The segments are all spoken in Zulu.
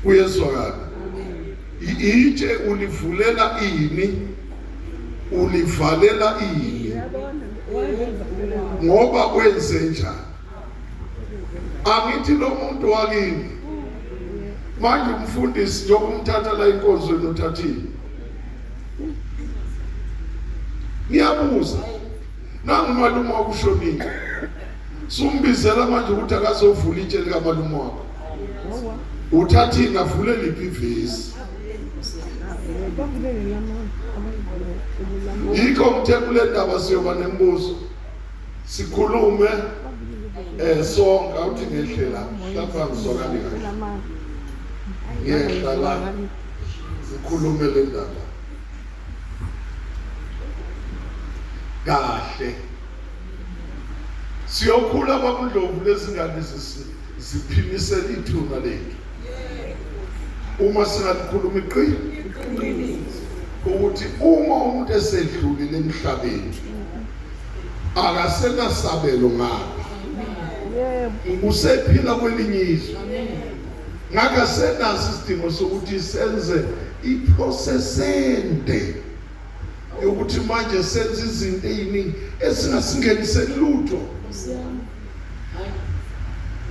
Kuyezwakala. Itshe ulivulela ini? Ulivalela ini? Ngoba kwenze njani? Angithi lo muntu wakini manje umfundisi njengoba umthatha la inkonzweni uthathile. Ngiyabuza nangumalume wakushonile sumbizela manje ukuthi akazovula itshe likamalume wakho uthathini avule liphi ivesi yikho ngithe kule ndaba siyoba nemibuzo sikhulume eh sonke awuthi ngehle la mhlawumbe angizwakali kahle ngiyehla la sikhulume le ndaba kahle siyokhula kwakundlovu lezingane ziphimisela ithuna lethu uma singalikhuluma iqiniso ukuthi uma umuntu esedlulile emhlabeni akasenasabelo ngapha usephila kwelinye izwe ngakho asenaso isidingo sokuthi senze iprocess ende yokuthi manje senze izinto eziningi ezingasingeniseli lutho.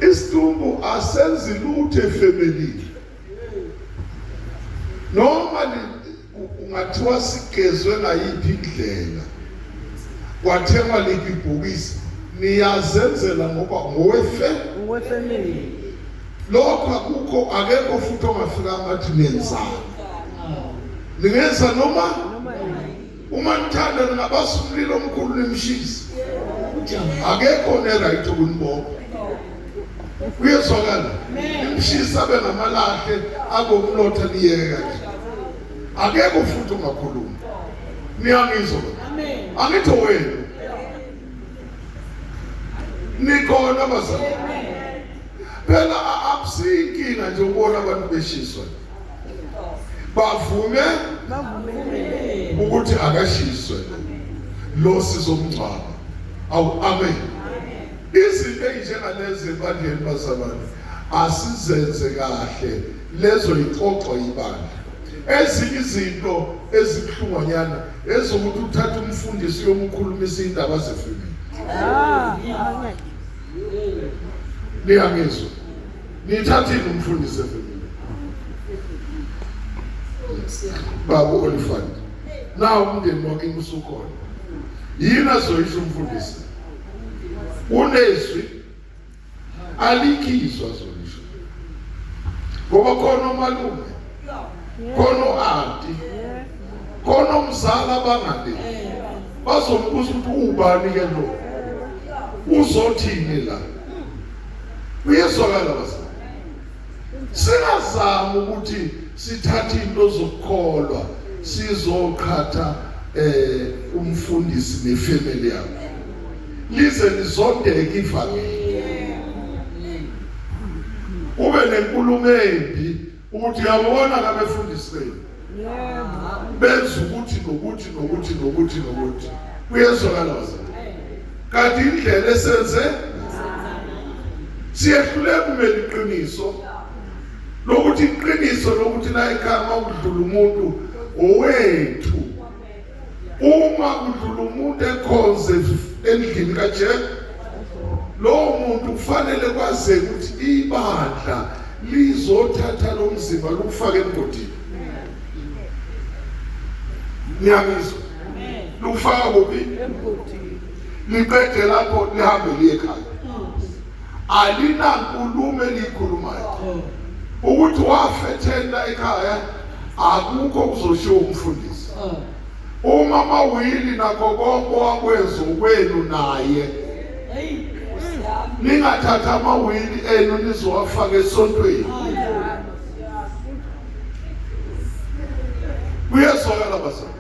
Isidumbu asenzi lutho efemelini noma ungathiwa sigezwe ngayiphi indlela kwathengwa liphi ibhokisi niyazenzela ngoba ngowefe ngowefamily lokho akukho akekho futhi ongafika ngathi nenzani ningenza noma uma nithanda ningabasa umlilo omkhulu nimshise akekho ne-right ukunibopha kuyezwakala nimshise abe ngamalahle abe umlotha niyeka nje akekho futhi ongakhuluma niyangizwa angithi wenu nikhona bazali phela akusiyinkinga nje ukubona abantu beshiswa bavume ukuthi akashiswe lo sizomngcwaba awu amen izinto ezinjengalezi ebandleni bazalwane asizenze kahle lezo yixoxwa ibandla ezinye izinto ezibuhlungwanyana ezokuthi uthathe umfundisi uyomkhulumisa indaba zefemini ah, amen niyangizwa Nithathile umfundisi efemini. Baba Olifant. Nawu umndeni wakini usukhona. Yini azoyisho umfundisi? Unezwi alikhizwa azolisho. Ngoba khona omalume, khona o-anti, khona omzala abangale. Bazombuza ukuthi ubani ke lo? Uzothini la? Kuyezwakala bazalwane. Singazama ukuthi sithathe into zokukholwa sizoqhatha eh umfundisi nefamily yakhe. Lize lizondeke ivangeli. Ube nenkulumo embi ukuthi uyabona kabefundisi benu. Benza ukuthi nokuthi nokuthi nokuthi nokuthi. Kuyezwakala bazalwane. Kanti indlela esenze siyehluleka kumele iqiniso lokuthi iqiniso lokuthi la ekhaya uma kudlula umuntu owethu uma kudlula umuntu ekhonze endlini kaJesu lowo muntu kufanele kwazeke ukuthi ibandla lizothatha lo mzimba lufake emgodini niyangizwa lufaka kuphi liqede lapho lihambe liye ekhaya alinankulumo eliyikhulumayo ukuthi wafethela ekhaya akukho kuzoshiwo umfundisi uma amawili nakho konke owakwenza ukwenu naye ningathatha amawili enu nizowafaka esontweni kuyezwakala bazalwane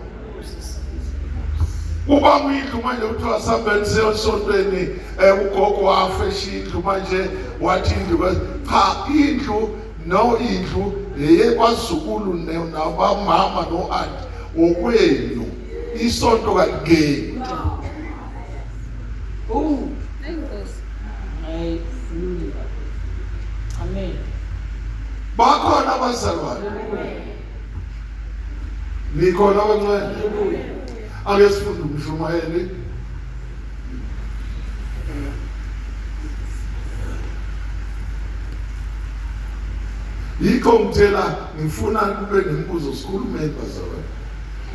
Kuba indlu manje kuthiwa sambeni siyosontweni eh, ugogo wafa eshiya indlu manje wathi indlu cha indlu no indlu yeyebazukulu nabamama no-anti okwenu isonto kalingeni Amen. Bakhona abazalwane. Nikhona abancane. Ake sifunde umshumayeli. Yikho ngithela ngifuna kube nemibuzo sikhulumeni bazalwane.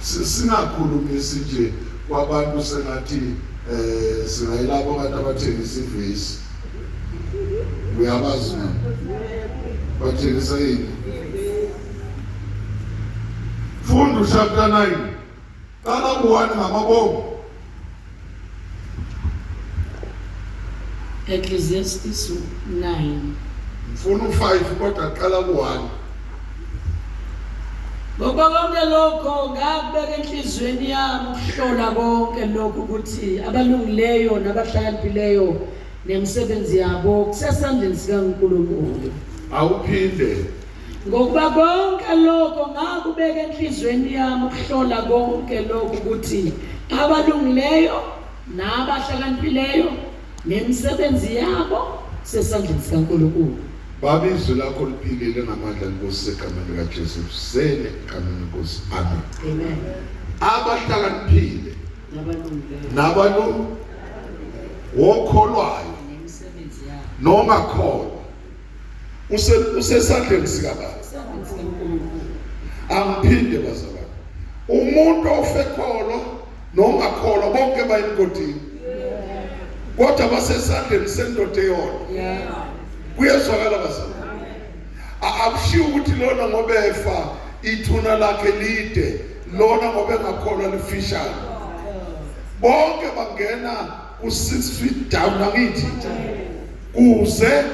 Singakhulumisi nje kwabantu sengathi eh singayilabo abantu abathengisa ivesi. Uyabazi na? Bathengisa yini? Funda chapter 9. Qala ku-1 ngamabomu. Ecclesiastes 9. Ngifuna u-5 kodwa qala ku-1. Ngoba konke lokho ngakubeka enhliziyweni yami ukuhlola konke lokhu ukuthi abalungileyo nabahlakaniphileyo nemisebenzi yabo kusesandleni sikaNkulunkulu. Awuphinde. Ngokuba konke lokho ngakubeka enhliziyweni yami ukuhlola konke lokhu ukuthi abalungileyo nabahlakaniphileyo nemisebenzi yabo sesandleni sikaNkulunkulu. Baba izwi lakho liphilile ngamandla Nkosi egameni likaJesu sele egameni Nkosi amen. Amen. Abahlakaniphile nabalungileyo nabalu wokholwayo nemisebenzi yabo nongakholwa usesandleni sikababa. Esandleni sikaNkulunkulu. Angiphinde bazalwane. Umuntu ofekholwa nongakholwa bonke bayemgodini. Kodwa basesandleni sendoda eyodwa. Kuyezwakala bazalwane. Akushiwo ukuthi lona ngoba efa ithuna lakhe lide, lona ngoba engakholwa lifishane. Bonke bangena ku-6 feet down angithi kuze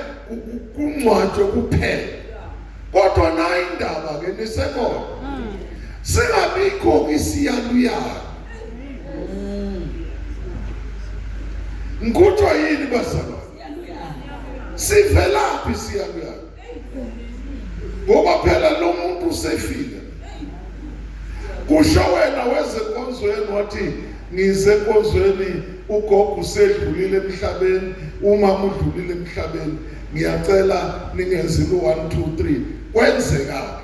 kungcwatshwe kuphela. Kodwa nayi indaba ke nisekhona. Singabikho isiyaluyalu. Ngikutshwa yini bazalwane? Sivelaphi isiyaluyalu? Ngoba phela lo muntu usefile. Kusho wena weze enkonzweni wathi ngize enkonzweni ugogo usedlulile emhlabeni, umama udlulile emhlabeni, ngiyacela ningenzile u-1 2 3. Kwenzeka.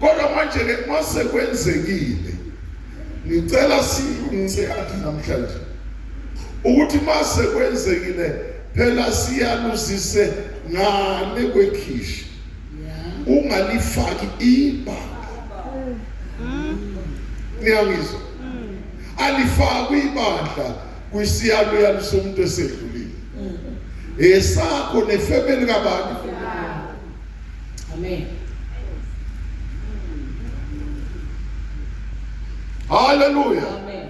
Kodwa manje ke mase kwenzekile ngicela silungise athi namhlanje ukuthi mase kwenzekile phela siyaluzise ngale kwekhishi ungalifaki ibanga. Niyangizwa? Alifakwi ibandla kwisiyaluyalu somuntu esedlulile. Esakho nefemeli kabani? Amen. Haleluya. Amen.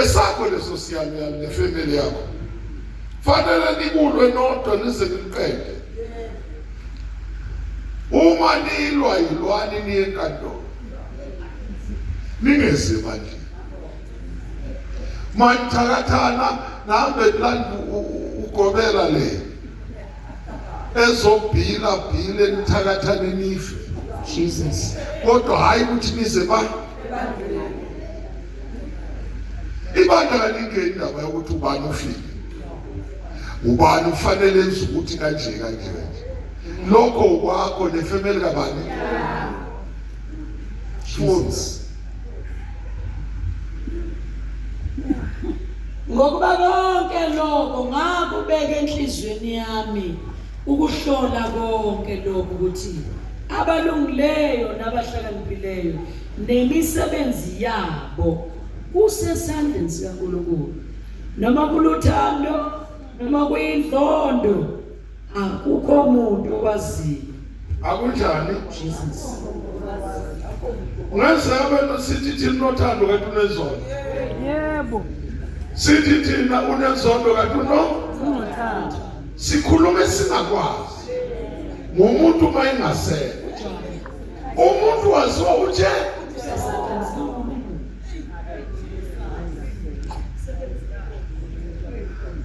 Esakho leso siyaluyalu nefemeli yakho. Fanele nikulwe nodwa nize niqede. Uma nilwa yilwani niye enkantolo. Ningeze manje. Manithakathana nahambe nilanda ugobela le. Ezobhila bhile nithakathane nife. Jesus. Kodwa hayi ukuthi nize ba ibandla kalingeni indaba yokuthi ubani ufile. Ubani ufanele enze ukuthi kanje kanje kanje. Lokho kwakho nefemeli kabani? Jesus. Ngokuba konke lokho ngakubeka enhliziyweni yami ukuhlola konke lokhu ukuthi abalungileyo nabahlakaniphileyo nemisebenzi yabo kusesandleni sikaNkulunkulu noma kuluthando noma kuyinzondo akukho muntu owaziyo. Akunjani? Jesus. Ungenzeka wena sithi thina unothando kanti unezondo. Yebo. Sithi thina unezondo kanti uno Unothando. Sikhuluma esingakwazi. Ngomuntu uma engasekho. Umuntu waziwa uthe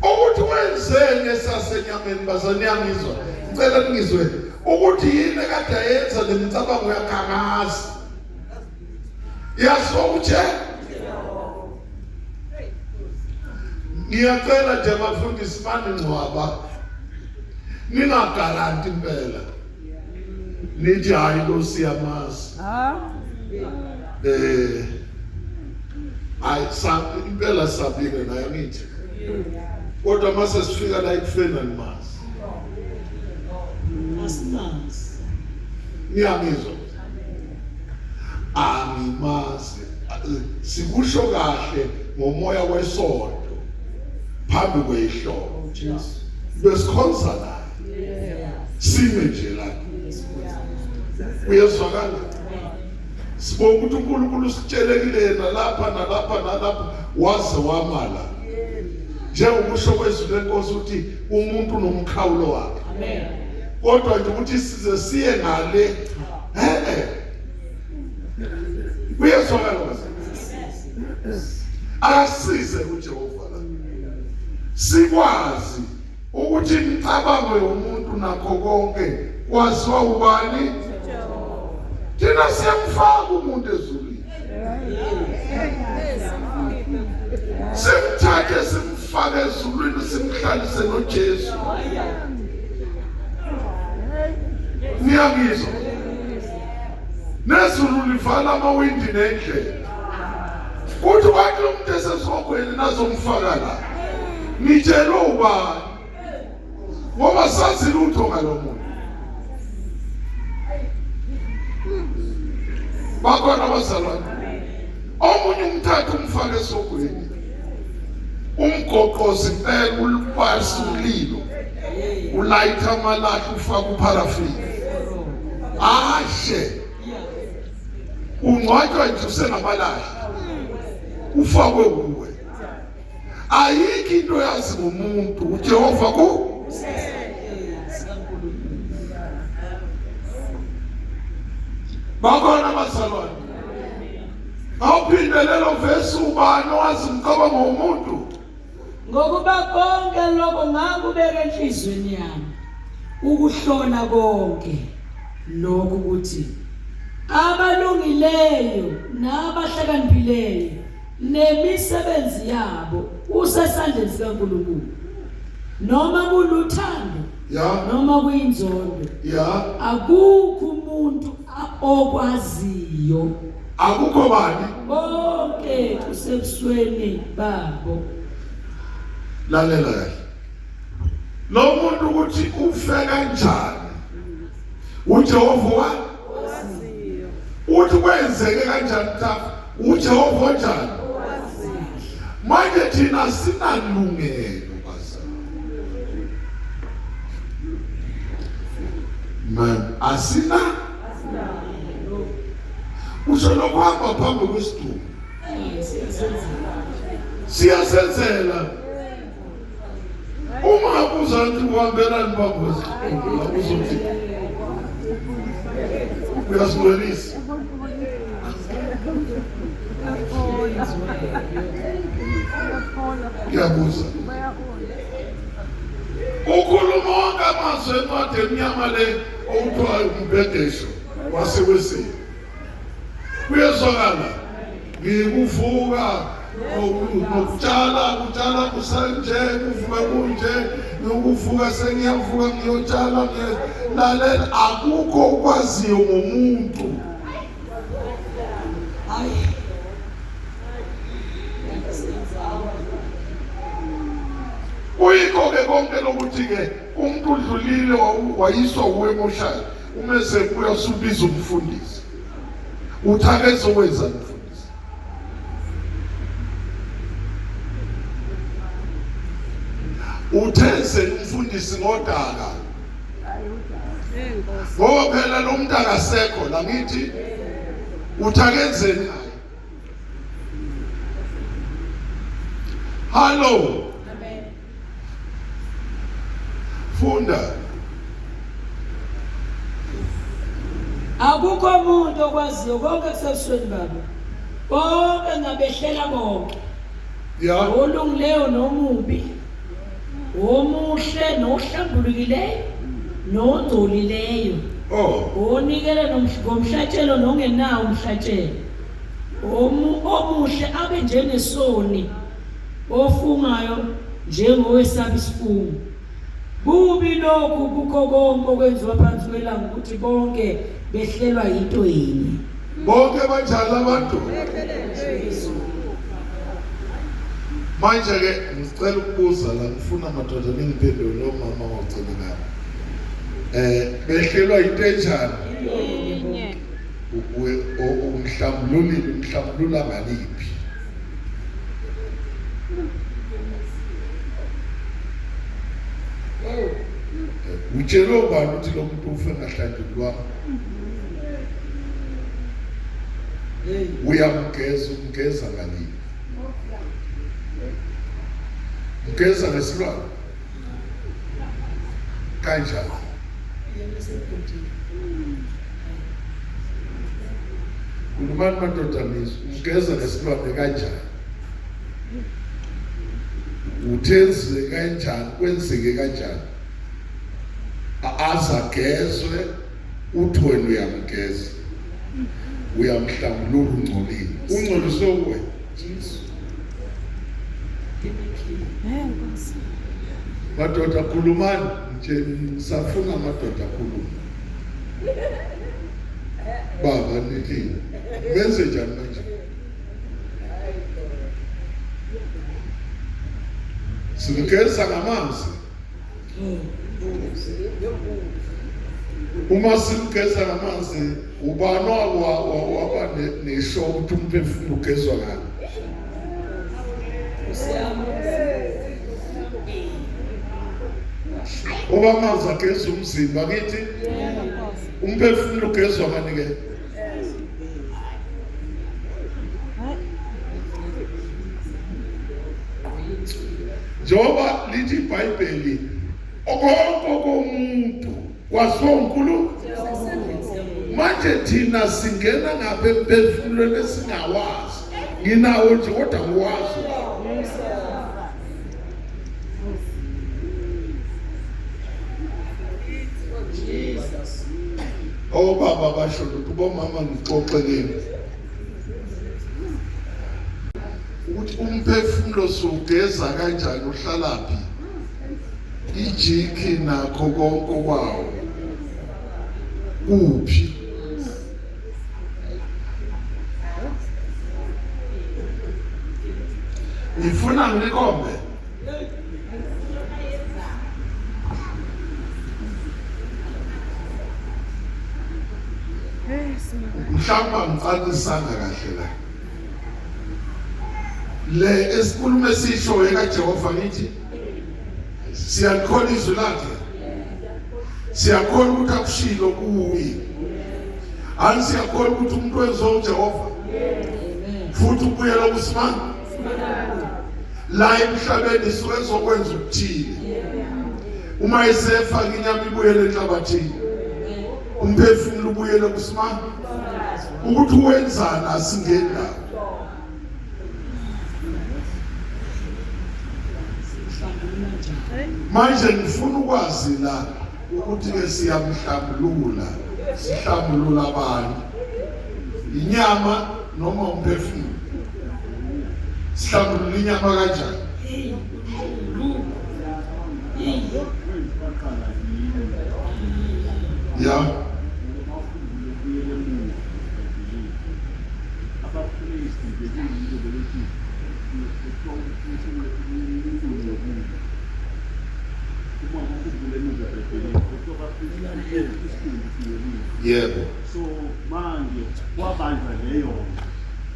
ukuthi wenzeni esasenyameni bazalwane niyangizwa ngicela ningizwe ukuthi yini ekade ayenza lemicabango yakhe angazi yaziwa uthe ngiyacela nje abafundisi maningcwaba. Ningagaranti impela. Nithi hayi lo siyamazi. Ha? Hayi sa impela sabile naye ngithi. Kodwa mase sifika la ekufeni animazi. Asimazi. Niyangizwa? Angimazi. Sikusho kahle ngomoya wesonto phambi kwehlobo. Jesu. Besikhonza naye. Sime nje la. Uyezwakala? Sibonga ukuthi uNkulunkulu usitshelekile yena lapha nalapha nalapha waze wamala. Njengokusho kwezwi lenkosi ukuthi umuntu nomkhawulo wakhe. Amen. Kodwa nje ukuthi size siye ngale Uyezwakala bazalwane? Akasize uJehova la. Sikwazi ukuthi imicabango yomuntu nakho konke kwaziwa ubani? Thina siyamfaka umuntu ezulwini. Simthathe simfake ezulwini simhlalise noJesu. Niyangizwa? Nezulu livala amawindi nendlela. Kuthi kwathi lo muntu esesihogweni nazomfaka la. Nitshelwe ubani? Ngoba sazi lutho ngalo muntu. Bakhona abazalwane. Omunye umthatha umfake esogweni. Umgoqozi impela ulubasa umlilo. Ulayitha amalahle ufaka upharafini. Ashe. Ungcwatshwa nje usenamalahle. Ufakwe kuwe. Ayikho into yazi ngomuntu uJehova ku Bakhona abazalwane. Awuphinde lelo verse ubani owazi umcabango womuntu? Ngokuba konke lokho ngakubeka enhliziyweni yami ukuhlola konke lokhu ukuthi abalungileyo nabahlakaniphileyo nemisebenzi yabo usesandleni sikaNkulunkulu noma kuluthando Ya. noma kuyinzondo Ya. akukho umuntu okwaziyo Akukho bani konke kusebusweni babo. Lalela kahle. Lo muntu ukuthi ufe kanjani? uJehova wa uthi kwenzeke kanjani mthafu? uJehova onjani? Manje thina sinalungelo bazalwane. Man, asina usho lokuhamba phambi kwesidumbu siyasenzela. Uma ngabuza ukuthi uhambelani phambi kwesidumbu, uzothi uyasingcwelisa. Ngiyabuza. Ukhuluma wonke amazwi encwadi emnyama le okuthiwa umbhedesho wasewesini. Kuyezwakala ngikuvuka nokutshala kutshala kusanje kuvuka kunje nokuvuka sengiyavuka ngiyotshala ngilalela akukho okwaziyo ngomuntu. Kuyikho-ke konke lokuthi-ke umuntu udlulile wayiswa wuwe emoshali uma esebuya usubiza umfundisi uthi akezokwenza mfundisi. Utheze umfundisi ngodaka ngoba phela lo muntu akasekho la ngithi uthi akenzeni ngaye. Hallo. Funda. Akukho umuntu okwaziyo konke kusebusweni babo. Konke ngabehlela bonke. Ya. Olungileyo nomubi. Omuhle nohlambulukileyo nongcolileyo. Oh. Onikele ngomhlatshelo nongenawo umhlatshelo. Omuhle abe njengesoni ofungayo njengowesaba isifungo. Kubi lokhu kukho konke okwenziwa phansi kwelanga ukuthi bonke behlelwa yinto yinye. Bonke banjalo abantu. Manje ke ngicela ukubuza la ngifuna madoda ningiphendule lo mama wagcina ngami. Behlelwa into enjani? Umhlambululile umhlambulula ngaliphi? Utshelwe ubani ukuthi lo muntu ufe ngahlanjululwanga? Uyamgeza, umgeza ngaliphi? Mgeza ngesilwane kanjani? Khulumani madoda nizwe, umgeza ngesilwane kanjani? Uthenzile kanjani? Kwenzeke kanjani? Azagezwe uthi wena uyamgeza, uyamhlambulula, ungcolile, ungcoliswe uwena. Madoda khulumani nje, ngisafuna amadoda akhulume. Baba nithi benze njani manje? Simgeza ngamanzi. Uma simgeza ngamanzi, ubani waba nesho ukuthi umphefumulo ugezwa ngani? Oba amanzi ageza umzimba kithi, umphefumulo ugezwa ngani ke? Njengoba lithi iBhayibheli okonke komuntu kwaziwa uNkulunkulu. Manje thina singena ngapha emphefumulweni esingawazi. Nginawo nje kodwa ngiwazi. Obaba basho ukuthi bomama ngixoxe kini ukuthi umphefumulo sugeza kanjani, uhlalaphi, ijiki nakho konke kwawo kuphi. Ngifuna nginikhombe mhlawumbe angicacisanga kahle la. Le esikhuluma esisho ekaJehova ngithi siyakholwa izwi lakhe, siyakholwa ukuthi akushilo kuye, ani siyakholwa ukuthi umuntu wenziwa uJehova futhi ubuyela kusimanga la emhlabeni suke ezokwenza ukuthile. Uma esefaka inyama ibuyele enhlabathini, umphefumulo ubuyele kusimanga. Ukuthi wenzani asingeni lapho. Manje ngifuna ukwazi la ukuthi ke siyamhlambulula, sihlambulula abantu, inyama noma umphefumulo? Sihlambulula inyama kanjani? Ya, yebo. So manje kwabanjwa leyo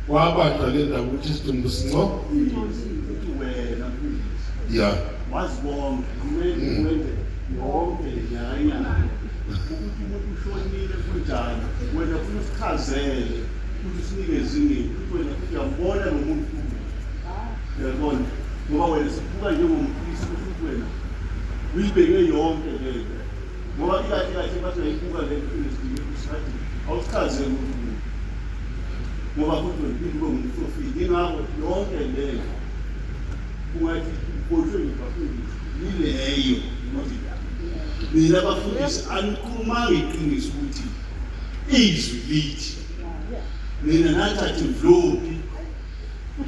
Kwabanjwa le ndaba ukuthi isidumbu sinco ukuthi wena mfundisi ya wazi konke, kumele wenze yonke le nyanga inyanga ukuthi umuntu ushonile kunjani, wena funa usichazele ukuthi usinikeze ingeni ukuthi wena futhi uyambona lo muntu, uyabona, ngoba wena sibuka njengompristi ukuthi wena uyibheke yonke lento, ngoba ikahle kahle bathi uyayibuka le nto inesidingo, awusichazele ukuthi ngoba futhi wena ube ngumprofiti, ingakho yonke lento ungathi ubotshwe ngibafundisi yileyo. Mina abafundisi anikhulumanga iqiniso ukuthi izwi lithi mina nathatha imvlophi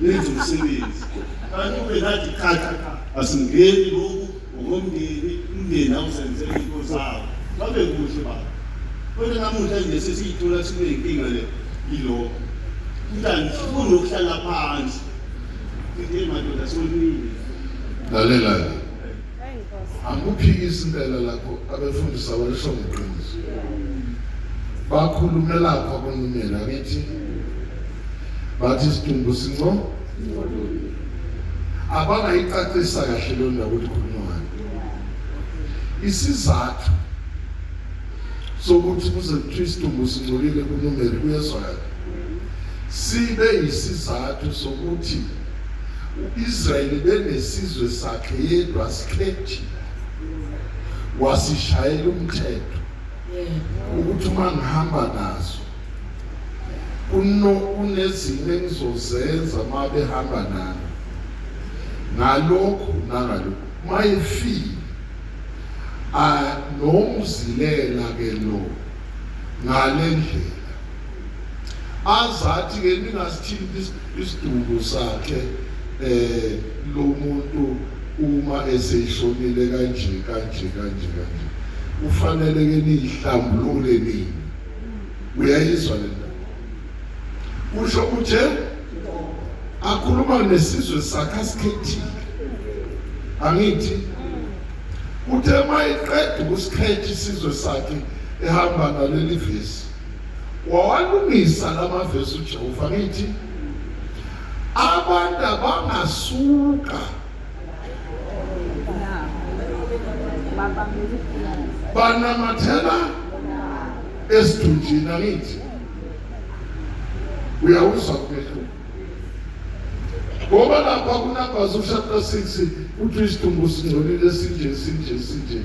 nenze umsebenzi, kanti ube nathi cha cha cha, asingeni lokhu ngokomndeni umndeni. Umndeni awuzenzele into zawo. Babe kuhle baba. Kodwa namuhla nje sesiyithola sineyinkinga le yilokho. Futhi angifuni ukuhlala phansi. Ngithi madoda sonile. Lalela ke. Angikuphikisi impela lapho abefundisi abalisho ngeqiniso. Bakhulume lapha kunumela ngithi bathi isidumbu sinco abangayicacisa kahle leyo ndaba ukuthi khulunywa ngayo. Isizathu sokuthi kuze kuthiwe isidumbu singcolile kunumeri kuyezwakala sibe yisizathu sokuthi u-Israyeli benesizwe sakhe yedwa sikhethile wasishayela umthetho ukuthi uma ngihamba naso kuno kunezinto engizozenza uma behamba nami ngalokhu nangalokhu mayefile nomzilela ke lo ngalendlela azathi ke ningasithinti isidumbu sakhe eh lo muntu uma eseshonile kanje kanje kanje kanje ufanele ke niyihlambulule nini uyayizwa le ndaba kusho uthe akhuluma nesizwe sakhe asikhethile angithi uthe mayiqeda ukusikhetha isizwe sakhe ehamba naleli vesi wawalungisa lamavesi uJehova ngithi abantu abangasuka banamathela esidunjini angithi uyawuzwa umehluko ngoba lapha kuNumbers uchapter 6 uthi isidumbu singcolile sinje sinje sinje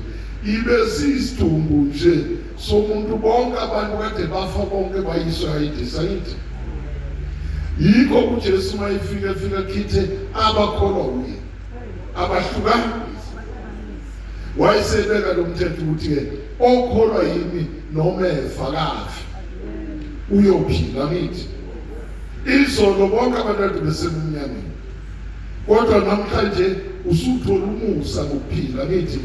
ibe siyisidumbu nje somuntu bonke abantu kade bafa bonke bayiswa ayidisa ngithi yikho uJesu uma efika efika khithe abakholwa uye abahlukanisa wayesebeka lo mthetho ukuthi-ke okholwa yimi noma efa kafi uyophila ngithi Izolo bonke abantu kade besemnyameni. Kodwa namhlanje usuthola umusa ngokuphila ngithi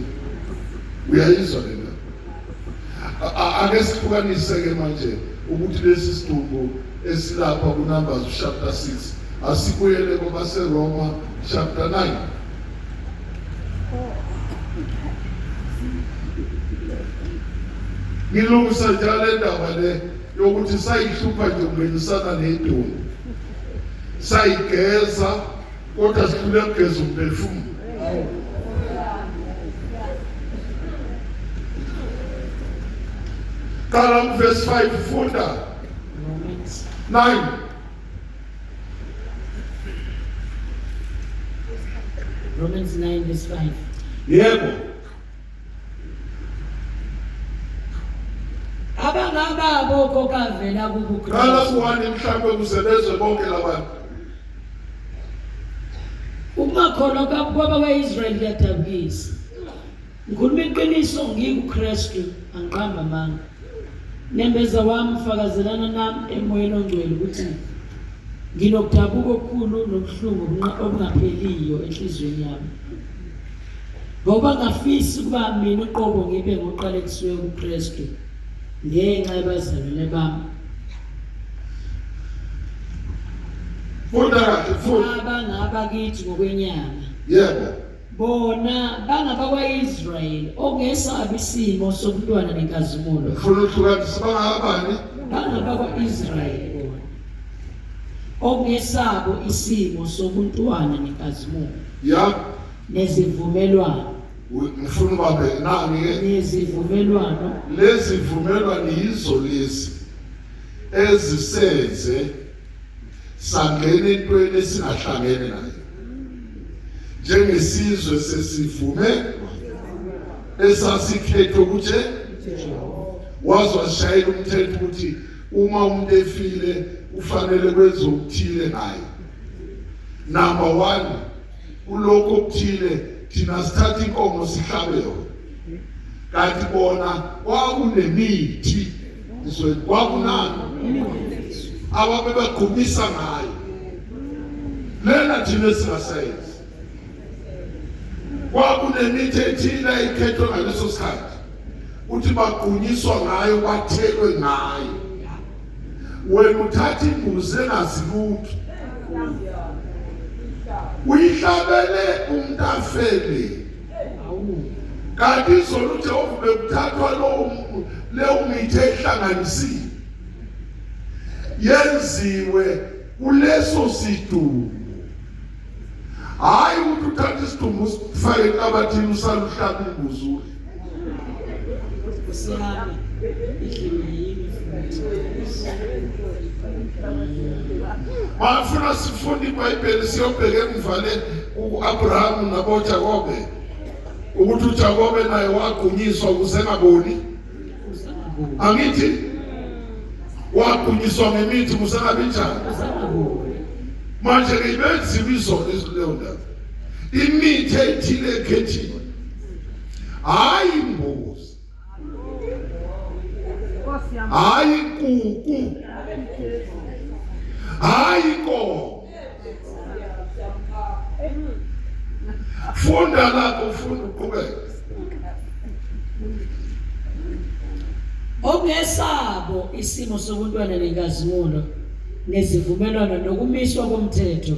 uyayizwa le ndaba. Ake sihlukanise ke manje ukuthi lesi sidumbu esilapha kuNumbers chapter 6 asibuyele kwabaseRoma chapter 9. Ngilungisa njalo indaba le yokuthi sayihlupha nje ukungenisana nedumbu sayigeza kodwa sihlule kugeza umphefumulo qala kuvesi 5 funda 9 Romans 9 verse 5 yebo Abangababo kokavela kukuKristu. Qala kuwani mhlawumbe ukuze bezwe bonke labantu. Ukungakholwa kwabakwa-Israyeli kuyadabukisa. Ngikhuluma iqiniso ngikuKristu, angiqambi amanga. Nembeza wami fakazelana nami emoyeni ongcwele ukuthi nginokudabuka okukhulu nobuhlungu obungapheliyo enhliziyweni yami. Ngoba ngafisa ukuba mina uqobo ngibe ngoqalekisiwe kuKristu ngenxa yabazalwane bami. Funda kahle funda. Abangaba kithi ngokwenyama. Yebo. Bona bangabakwa-Israyeli ongesabi isimo sobuntwana nenkazimulo. Ngifuna uhlukanise bangabani? Bangabakwa-Israyeli bona. Okungesabo isimo sobuntwana nenkazimulo. Ya. Nezivumelwano. Ngifuna ubambe nani ke? Nezivumelwano. Lezi vumelwano yizo lezi ezisenze sangena entweni esingahlangene nayo. Njengesizwe sesivume esasikhethwe ukuthi waze washayela umthetho ukuthi uma umuntu efile kufanele kwenze okuthile ngaye. Number 1 kulokho okuthile thina sithatha inkomo sihlabe yona kanti bona kwakunemithi izweni kwakunani ababebagqumisa ngayo lena thina esingasayenzi. Kwakunemithi ethile ayikhethwe ngaleso sikhathi ukuthi bagqunyiswa ngayo, bathelwe ngayo. Wena uthatha imbuzi engazi lutho uyihlabele umuntu afele, kanti izolo uJehova bekuthathwa leyo mithi ehlanganisiwe yenziwe kuleso sidumbu. Hhayi ukuthi uthathe isidumbu usifake enhlabathini usale uhlaba imbuzi udle. Nkosi yami, idliwe yimi futhi. Bafuna sifunde iBhayibheli siyobheka emuva le ku-Abrahamu naboJakobe ukuthi uJakobe naye wagqunyiswa ukuze engaboni. Angithi wagqunyiswa ngemithi ukuze angabi njani. Manje-ke ibenziwa izona leyo ndaba. Imithi ethile ekhethiwe. Hayi imbuzi. Hayi inkuku. Hayi inkomo. Funda lapho, ufunda uqhubeke. Okungesabo isimo sobuntwana nenkazimulo nezivumelwano nokumiswa komthetho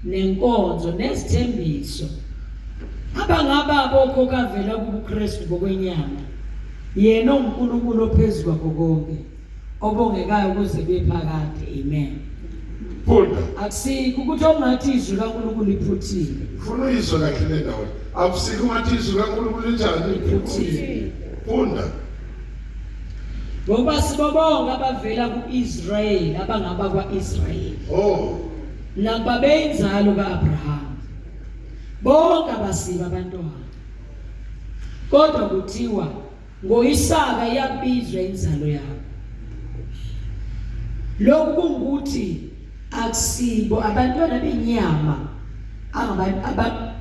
nenkonzo nezithembiso abangaba bokhokho avela kubuKristu bokwenyama, yena onguNkulunkulu ophezu kwakho konke, obongekayo kuze kube phakade. Amen. Funda. Akusikho ukuthi ongathi izwi likaNkulunkulu liphuthile. Funa uyizwe kahle le ndawo. Akusikho ungathi izwi likaNkulunkulu linjani? Liphuthile. Funda. Ngokuba sibobonke abavela ku-Israyeli abangaba kwa-Israyeli. Oh. Nakuba beyinzalo ka-Abrahama. Bonke abasibo abantwana. Kodwa kuthiwa ngoIsaka iyakubizwa inzalo yakho. Lokhu kungukuthi akusibo abantwana benyama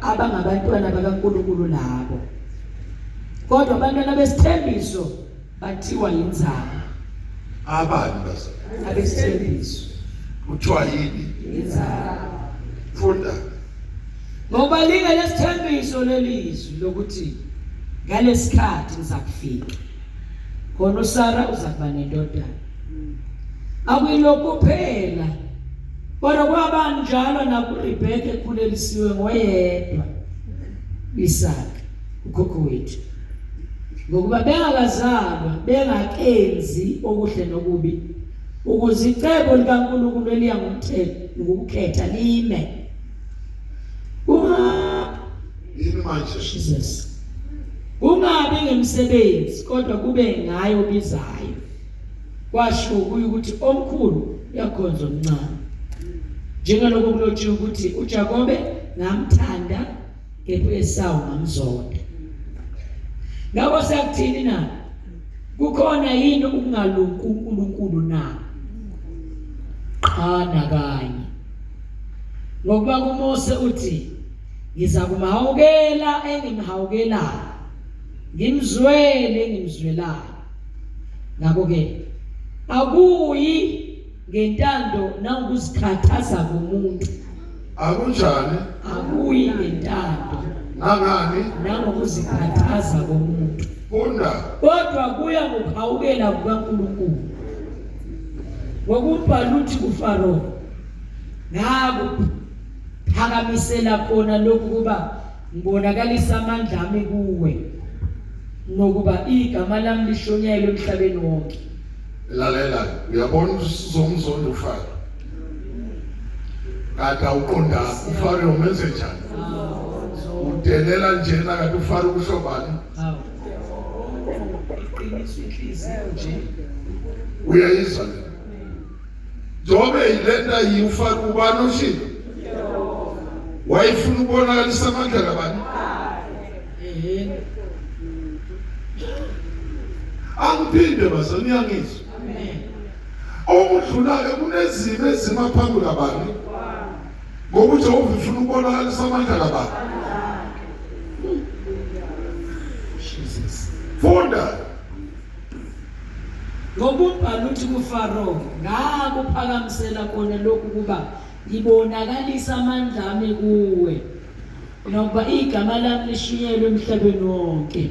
abangabantwana bakaNkulunkulu labo. Kodwa abantwana besithembiso bathiwa yinzalo. Abani basa? Abesithembiso. Kuthiwa yini? Inzalo. Funda. Ngoba linge lesithembiso lelizwi lokuthi ngalesikhathi ngizakufika. Khona uSara uzakuba nendodana. Akuyilokhu kuphela. Kodwa kwaba njalo nakuRebheka ekhulelisiwe ngoyedwa Isaka ukhokho wethu. Ngokuba bengakazalwa bengakenzi okuhle nokubi ukuze icebo likaNkulunkulu eliya ngomthetho ngokukhetha lime. Kunga Yini manje? Jesus. Kungabi ngemsebenzi kodwa kube ngaye obizayo. Kwasho kuye ukuthi omkhulu uyakhonza omncane. Njengalokho kulotshiwe ukuthi uJakobe ngamthanda kepha uEsawu ngamzonda. Ngakho siyakuthini na? Kukhona yini ukungalungi kuNkulunkulu na? Qha nakanye. Ngokuba kuMose uthi ngizakumhawukela engimhawukelayo, ngimzwele engimzwelayo. Ngakho-ke akuyi ngentando nangokuzikhathaza komuntu. Akunjani? Akuyi ngentando Nangani? nangokuzikhathaza komuntu. Funda. Kodwa kuya ngokuhawukela kukaNkulunkulu. Ngokumbhala uthi kuFaro, ngakuphakamisela khona lokhu kuba ngibonakalisa amandla ami kuwe nokuba igama lami lishonyayelwe emhlabeni wonke. Lalela, uyabona usuzomzonda uFaro. Kanti awuqondanga uFaro umenze njani? Udelela njena kanti uFaro kusho bani? Hawu. Iqiniso inhliziyo nje. Uyayizwa le? Njengoba yilento ayiwufaka ubani oshilo? Wayefuna ukubonakalisa amandla kabani? Ehhe. Angiphinde bazali niyangizwa. Amen. Okudlula-ke kunezimo ezima phambi kabani? Ngoba uJehova ufuna ukubonakalisa amandla kabani? Jesus. Funda. Ngoba umbhalo uthi kuFaro, ngakuphakamisela khona lokhu kuba ngibonakalisa amandla ami kuwe. Nokuba igama lami lishunyelwe emhlabeni wonke.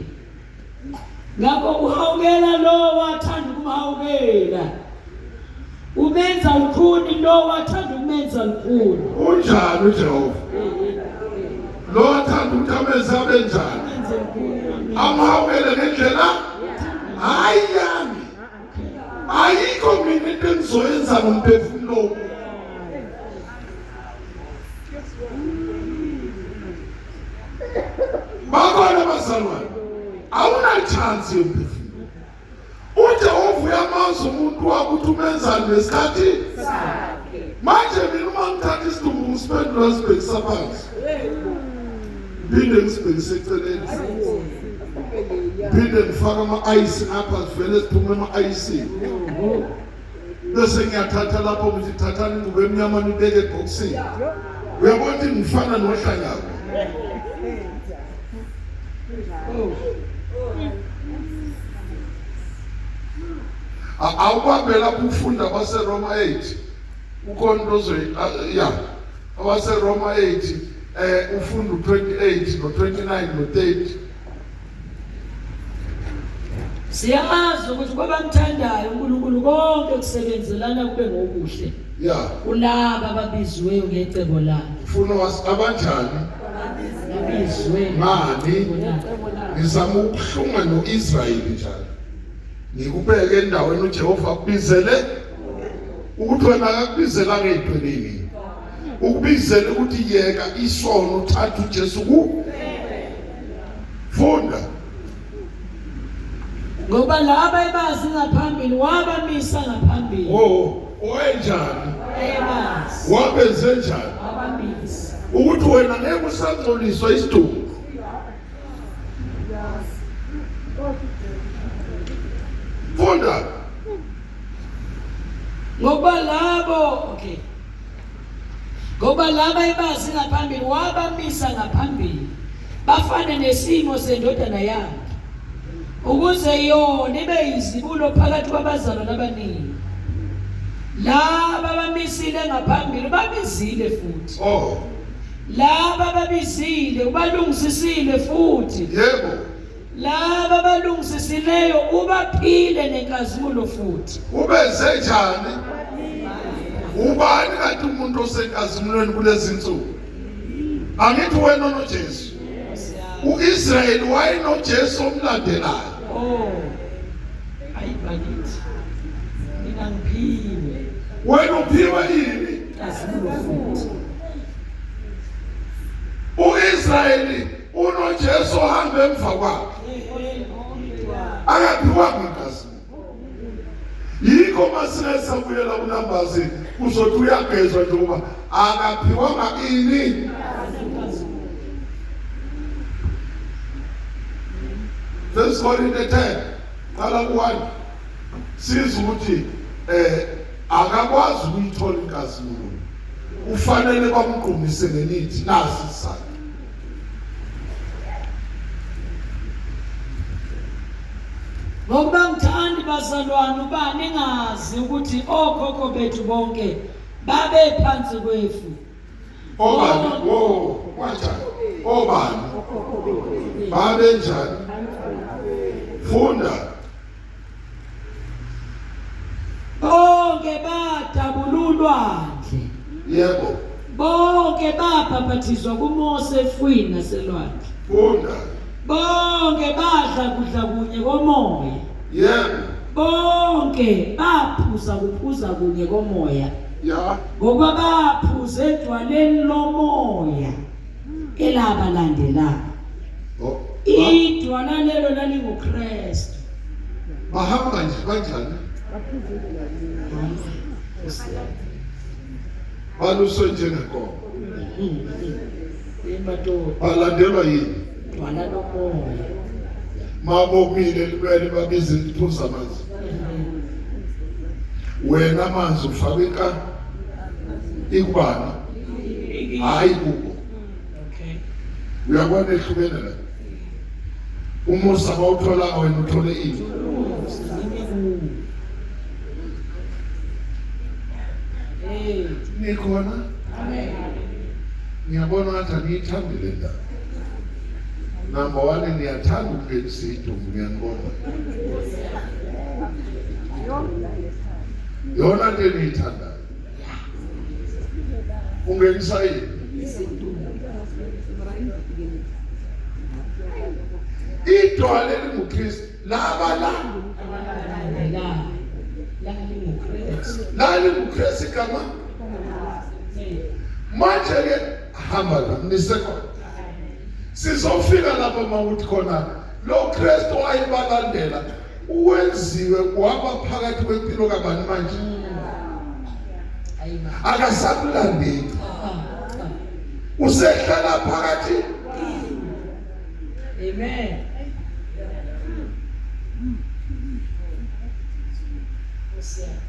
Ngakho uhawukela lo wathanda ukumhawukela. Umenza lukhuni lo wathanda ukumenza lukhuni. Unjani uJehova? Lo wathanda ukuthi amenze abe njani? Amhawukele ngendlela hayi yami. Ayikho mina into engizoyenza ngomphefumulo. Bakhona abazalwane. Awuna chance yomphefumulo. UJehova uyamazi umuntu wakho ukuthi umenzani ngesikhathi sakhe. Manje mina uma ngithatha isidumbu ngisiphendula sibhekisa phansi. Phinde ngisibhekise eceleni. Phinde ngifake ama-ayisi ngapha sivele siphume ema-ayisini. Bese ngiyathatha lapho ngithi thathani ingubo emnyama nibeke ebhokisini. Uyabona ukuthi ngifana nohlanyako. Awubambe lapho ufunda abaseRoma 8. Ukhona into ozoyi ya abaseRoma 8 ufunda u28 no29 no30. Siyazi ukuthi kwabamthandayo uNkulunkulu konke kusebenzelana kube ngokuhle. Ya. Kulaba ababiziweyo ngecebo lakhe. Ufuna abanjani? Babizwe Ngani? Ngizama ukuhlunga noIsrayeli njalo. Ngikubeke endaweni uJehova akubizele ukuthi wena akakubizelanga ey'ntweni. Ukubizele ukuthi yeka isono uthathe uJesu ku. Funda. Ngoba laba ebazi ngaphambili wabamisa ngaphambili. Oh, owenjani? Ebazi. Wabenze njani? Wabamisa. Ukuthi wena ngeke usangcoliswa isidumbu. Funda. Ngoba labo okay. Ngoba laba ebazi ngaphambili wabamisa ngaphambili. Bafane nesimo sendodana yakhe. Ukuze yona ibe yizibulo phakathi kwabazalwane abaningi. Laba abamisile ngaphambili babizile futhi. Oh. Laba ababizile ubalungisisile futhi. Yebo. Laba abalungisisileyo ubaphile nenkazimulo futhi. Ubeze njani? Ubani kanti umuntu osenkazimulweni kulezi nsuku? Angithi wena onoJesu. uIsrayeli wayenoJesu omlandelayo. Oh. Ayi bakithi. Mina ngiphiwe. Wena uphiwe yini? Nkazimulo futhi. uIsrayeli unoJesu ohamba emva kwakhe. Akaphiwanga inkazimulo. Yikho masike sabuyela kuNambazi uzothi uyagezwa njengoba akaphiwanga ini. First Corinthians 10 qala ku-1 sizwe ukuthi akakwazi ukuyithola inkazimulo, ufanele bamgqumise ngemithi nasi isizathu. Ngokuba ngithandi bazalwane uba ningazi ukuthi okhokho bethu bonke babe phansi kwefu. Obani? Wo, kanjani? Obani? Babe njani? Funda. Bonke badabula ulwandle. Yebo. Bonke babhaphathizwa kuMose efwini naselwandle. Funda. Bonke badla kudla kunye komoya. Yebo. Bonke baphuza kuphuza kunye komoya. Ya. Ngokuba baphuza edwaleni lomoya elabalandelayo. Oh. Idwala lelo lalinguKristu. Bahamba nje kanjani? Baluswe njengenkomo. Emadoda. Balandelwa yini? Dwala lomoya. Mabomile libele babize iphuza amanzi. Wena amanzi ufake inka ikubani? Hayi kubo. Okay. Uyabona ehlukene la. Umusa bawuthola wena uthole ini? Hey. Nikhona? Amen. Ngiyabona ngathi aniyithandi le ndaba. Number 1, niyathanda ukungenisa idumbu, ngiyanibona. Yona nto eniyithandayo. Ungenisa yini? Idwala elinguKristu laba la lalinguKristu igama. Manje ke hamba la nisekhona. Sizofika lapho mawuthi khona lo Kristu wayebalandela uwenziwe waba phakathi kwempilo kabani manje. Akasakulandeli. Usehlala phakathi. Amen.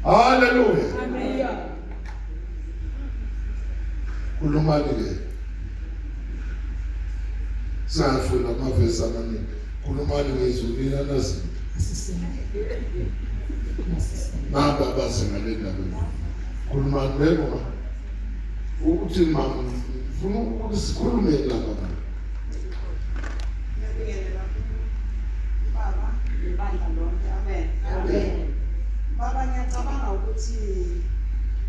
Hallelujah. Amen. Khulumani ke. Singafunda amavesi amaningi. Khulumani ngezwi nina nazi. Naba abazi ngale ndaba. Khulumani bebo. Ukuthi mama ngifuna ukuthi sikhulume lapha. Ngiyabingelela baba nebandla lonke. Amen. Amen. Baba, ngiyacabanga ukuthi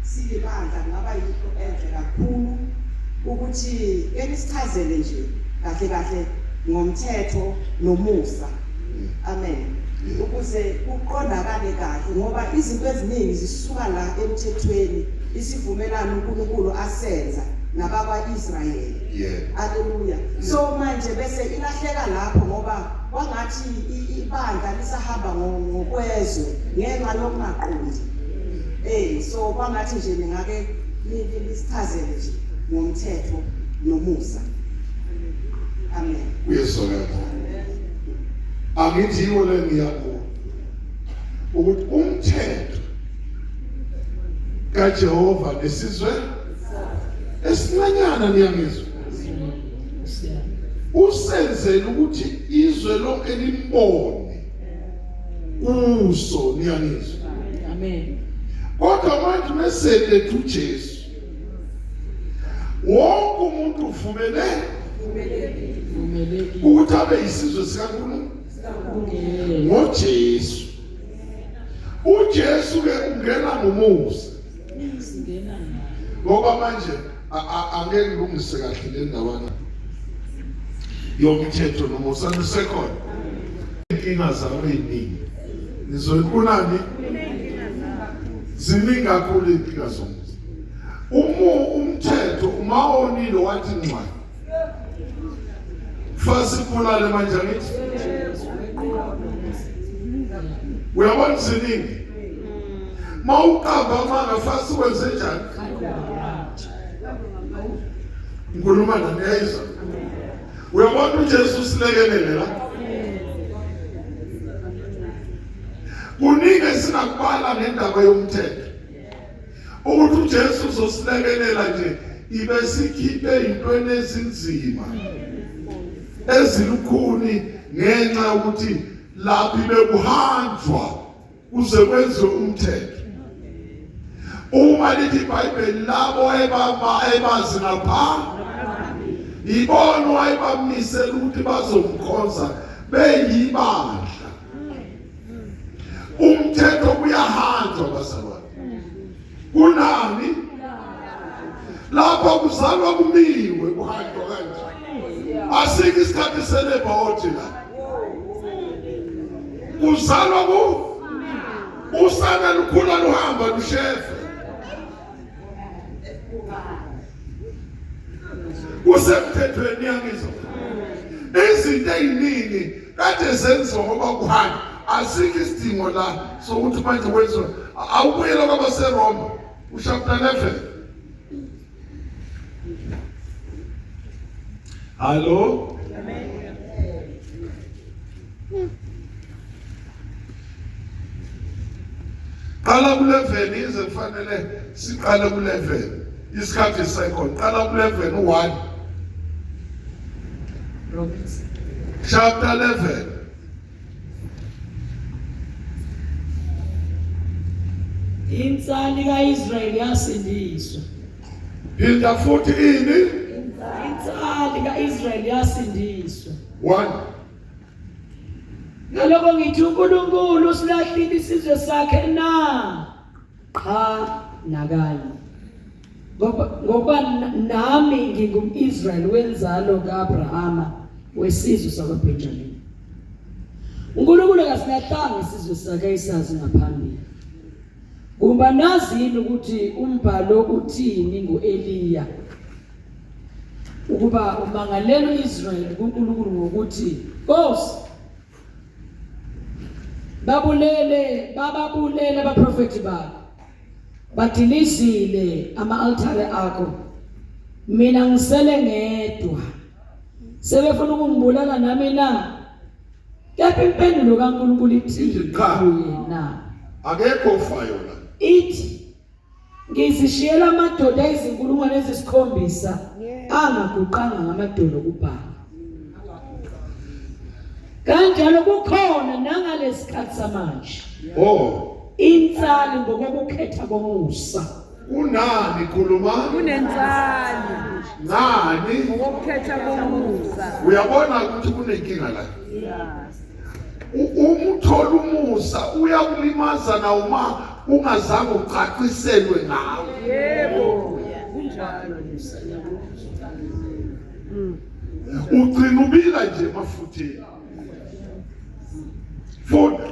silibandla kungaba yinto enhle kakhulu ukuthi ke nisichazele nje kahle kahle ngomthetho nomusa. Amen. Ukuze kuqondakale kahle, ngoba izinto eziningi zisuka la emthethweni, isivumelano uNkulunkulu asenza nabakwa-Israyeli. Haleluya. So manje bese ilahleka lapho, ngoba kwangathi ibandla lisahamba ngokwezwe ngenxa yokungaqondi. So kwangathi nje ningake nisichazele nje ngomthetho nomusa. Amen. Uyezwakala. Angithi yiwo le ngiyabona ukuthi umthetho kaJehova nesizwe esincanyana, niyangizwa, usenzele ukuthi izwe lonke limbone kuso, niyangizwa. Amen. Kodwa manje meselethu uJesu, wonke umuntu uvumele ukuthi abe yisizwe sikaNkulunkulu ngoJesu. uJesu ke ungena ngomusa. Ngoba manje angeke ngilungise kahle le ndawana yomthetho nomusa nisekhona. Inkinga zawo eziningi nizoyikunani, ziningi kakhulu inkinga zomusa. Umthetho uma onile wathi nxa fasibulale manje angithi uyabona ziningi. Mawuqamba amanga fasi wenze njani? Ngikhuluma nani, yayizwa? Uyabona uJesu usilekelele la. Kuningi esingakubala ngendaba yomthetho. Ukuthi uJesu uzosilekelela nje ibe sikhiphe intweni ezinzima ezilukhuni ngenxa yokuthi lapho bekuhanjwa kuze kwenziwe umthetho. Uma lithi iBhayibheli labo ebazi ngapha ibona wayebamisela ukuthi bazomkhonza beyibandla. Umthetho kuyahanjwa bazalwane. Kunani lapho kuzalwa kumiwe kuhanjwa kanje. Asikho isikhathi selebhodi la. Kuzalwa ku usana lukhula luhamba lushefe. Kusemthethweni yangizwa. Izinto eziningi kade zenziwa ngoba kuhamba. Asikho isidingo la sokuthi manje kwenziwe. Awubuyele kwabaseRoma uchapter 11. Hallo? Qala ku-11 ize kufanele siqale ku-11. Isikhathi second. Qala ku-11 u-1. Romans Chapter 11. Insali kaIsrayeli yasindiswa. Phinda futhi ini? Insali kaIsrayeli yasindiswa. 1. Ngalokho ngithi uNkulunkulu usilahlile isizwe sakhe na? Qha nakanye. Ngoba nami ngingumIsrayeli wenzalo kaAbrahama wesizwe sakwaBenjamin. uNkulunkulu akasilahlanga isizwe sakhe ayisazi ngaphambili. Kumba nazi yini ukuthi umbhalo uthini ngoEliya? Ukuba umangalela uIsrayeli kuNkulunkulu ngokuthi, Nkosi, babulele bababulele abaprofeti bakho, badilizile ama-altare akho, mina ngisele ngedwa, sebefuna ukungibulala nami na? Kepha impendulo kaNkulunkulu ithi kuye na? Akekho ofayo la. Ithi ngizishiyela amadoda ayizinkulungwane ezisikhombisa angaguqanga ngamadolo kuBhali. Kanjalo kukhona nangalesikhathi samanje. Oh, insali ngokokukhetha komusa. Kunani khuluma? Kunensali. Nani? Ngokukhetha komusa. Uyabona ukuthi kunenkinga la. Uma uthola umusa uyakulimaza na uma ungazange ucaciselwe ngawo. Yebo. Kunjalo. Ugcina ubila nje emafutheni. Funda.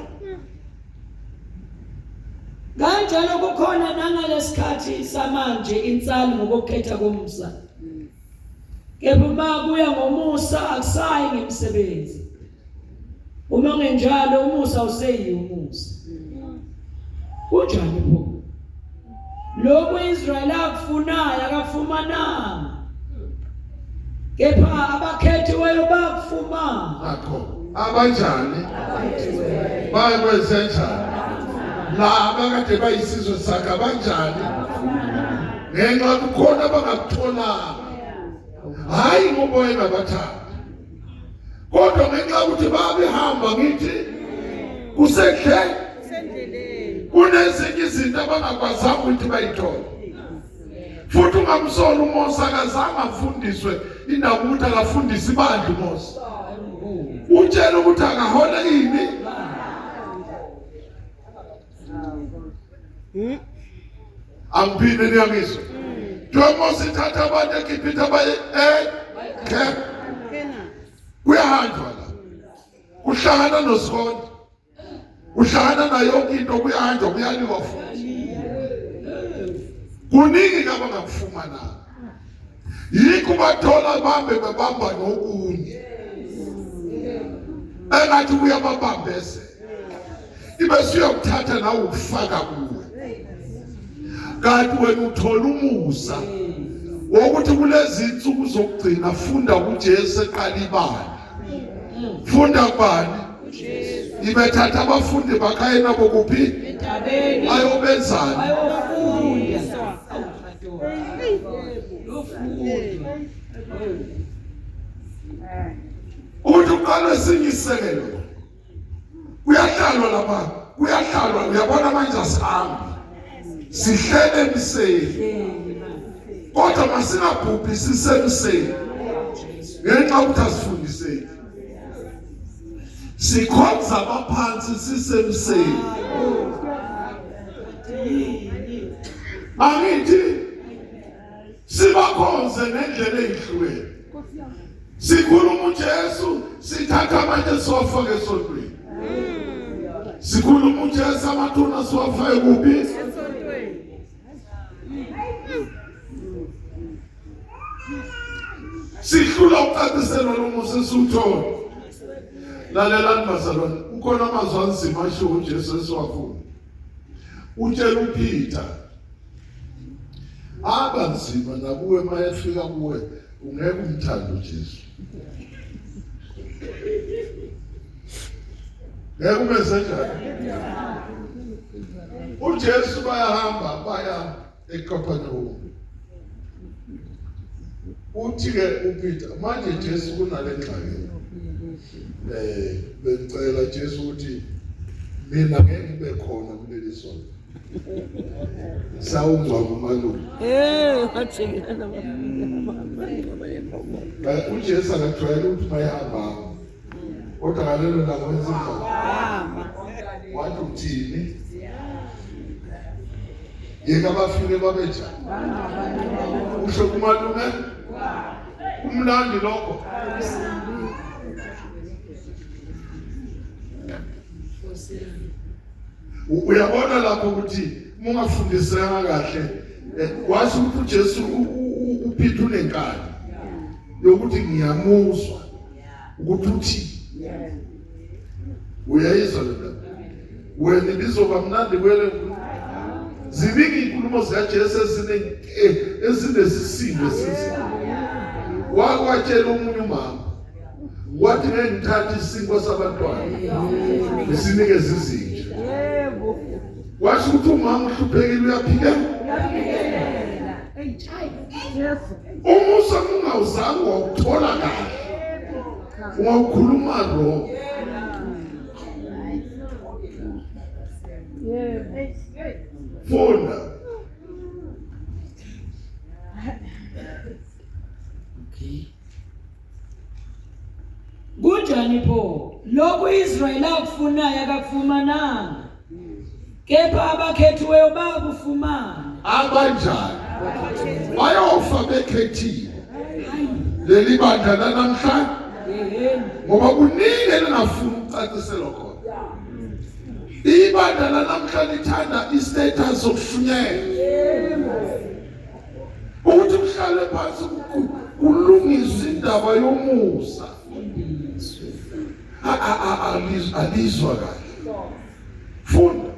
Kanjalo kukhona nangalesikhathi samanje insali ngokukhetha komusa. Kepha uma kuya ngomusa akusayi ngemisebenzi. Uma ngenjalo umusa useyiwo umusa. Kunjani pho? Lokhu Israel akufunayo akafumananga. Kepha abakhethiweyo bakufumana. Akho. Abanjani? Bakwenze njani? La abakade bayisizwe sakhe abanjani? Ngenxa kukhona abangakutholanga. Hayi ngoba wayengabathandi. Kodwa ngenxa yokuthi babehamba ngithi kusendleleni. Kunezinye izinto abangakwazanga ukuthi bayithole. Futhi ungamsoli uMose akazange afundiswe indaba ukuthi akafundise ibandla uMose. Utshela ukuthi akahole ini? Angiphinde niyangizwa. Njengoba sithatha abantu eGibhithe abaye eCamp. Kuyahanjwa la. Kuhlangana nosikhonto. Uhlangana nayo yonke into kuyahanjwa kuyaliwa futhi. Kuningi ke abangakufumana. Yikho bathola bambe bebamba nokunye. Engathi kuyababambezela. Ibe siyokuthatha nawe ukufaka kuwe. Kanti wena uthola umusa wokuthi kulezi insuku zokugcina funda kuJesu eqala ibandla. Funda kubani? Ibethatha abafundi bakhe nabo kuphi? Entabeni. Ayobenzani? Bayofunda. Yofunda. Ukuthi uqala esinye isekelo. Kuyahlalwa lapha, kuyahlalwa uyabona manje asihambi. Sihlele emseni. Kodwa masingabhubhi sisemseni. Ngenxa yokuthi asifundiseki. Sikhonza abaphansi sisemseni. Angithi sibakhonze ngendlela eyihlukene. Sikhuluma uJesu sithatha amanye siwafake esontweni. Sikhuluma uJesu amathuna siwafake kuphi? Sihlula ukucaciselwa lo musa esiwuthola. Lalelani bazalwane, kukhona amazwi anzima ashiwo uJesu esiwafuna. Utshela uPeter aba nzima nakuwe uma efika kuwe ungeke umthande uJesu. Ngeke umenze njani? uJesu bayahamba baya eKapernaum. Uthi ke uPeter manje Jesu kunale ngxaki. Bengicela Jesu ukuthi mina ngeke ngibe khona kuleli sonto. Sawungcwaba umalume. Wajikela UJesu akajwayele ukuthi mayehamba. Kodwa ngalelo langa wenza njani? Wathi uthini? Yeka bafike babe njani? Usho kumalume? Kumnandi lokho. Uyabona lapho ukuthi mungafundiseka kahle wazi ukuthi uJesu uPeter unenkani yokuthi ngiyamuzwa ukuthi uthi uyayizwa le ndaba wena ibizoba mnandi kwele ziningi inkulumo zikaJesu ezinesisindo esinzima wakwatshela omunye umama wathi ngeke ngithathe isinkwa sabantwana ngisinikeze izinja yebo washo ukuthi umama uhluphekile uyaphika umusa ungawuzange wawuthola kahle ungawukhuluma wrong funda Kunjani pho? Lokhu Israyeli akufunayo akakufumananga. Kepha abakhethiweyo bakufumana. Abanjani? Bayofa bekhethiwe. Leli bandla lanamhlanje ngoba kuningi elingafuni ukucaciselwa khona. Ibandla lanamhla lithanda i-status sokushunyelwa. Ukuthi kuhlale phansi kulungiswe indaba yomusa. Alizwa kahle. Funda.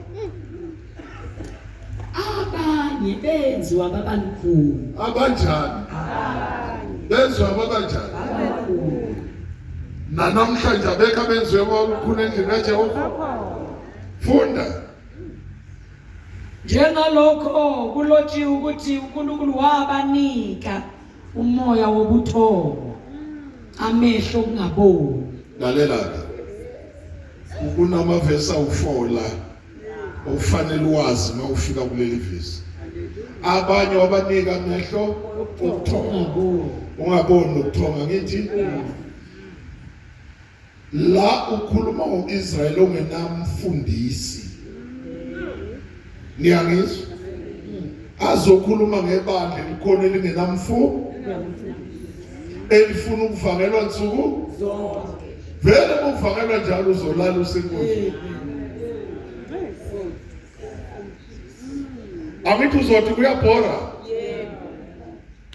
Abanye benziwa babalukhuni. Abanjani? Benziwa babanjani? Nanamhlanje abekho abenziwe babalukhuni endlini kaJehova. Funda. Njengalokho kulotshiwe ukuthi uNkulunkulu wabanika umoya wobuthongo, amehlo okungaboni. Lalela-ke, kunamavesi awu-4 la okufanele uwazi uma ufika kuleli vesi. Abanye wabanika amehlo obuthongo, ungaboni nobuthongo, angithi? La ukhuluma ngoIsrael ongenamfundisi. Niyangizwa? Azokhuluma ngebandla elikhona elingenamfu elifuna ukuvangelwa nsuku zonke. Vele ukuvangelwa njalo uzolala usenkonzweni. Angithi uzothi kuyabhora? Yebo.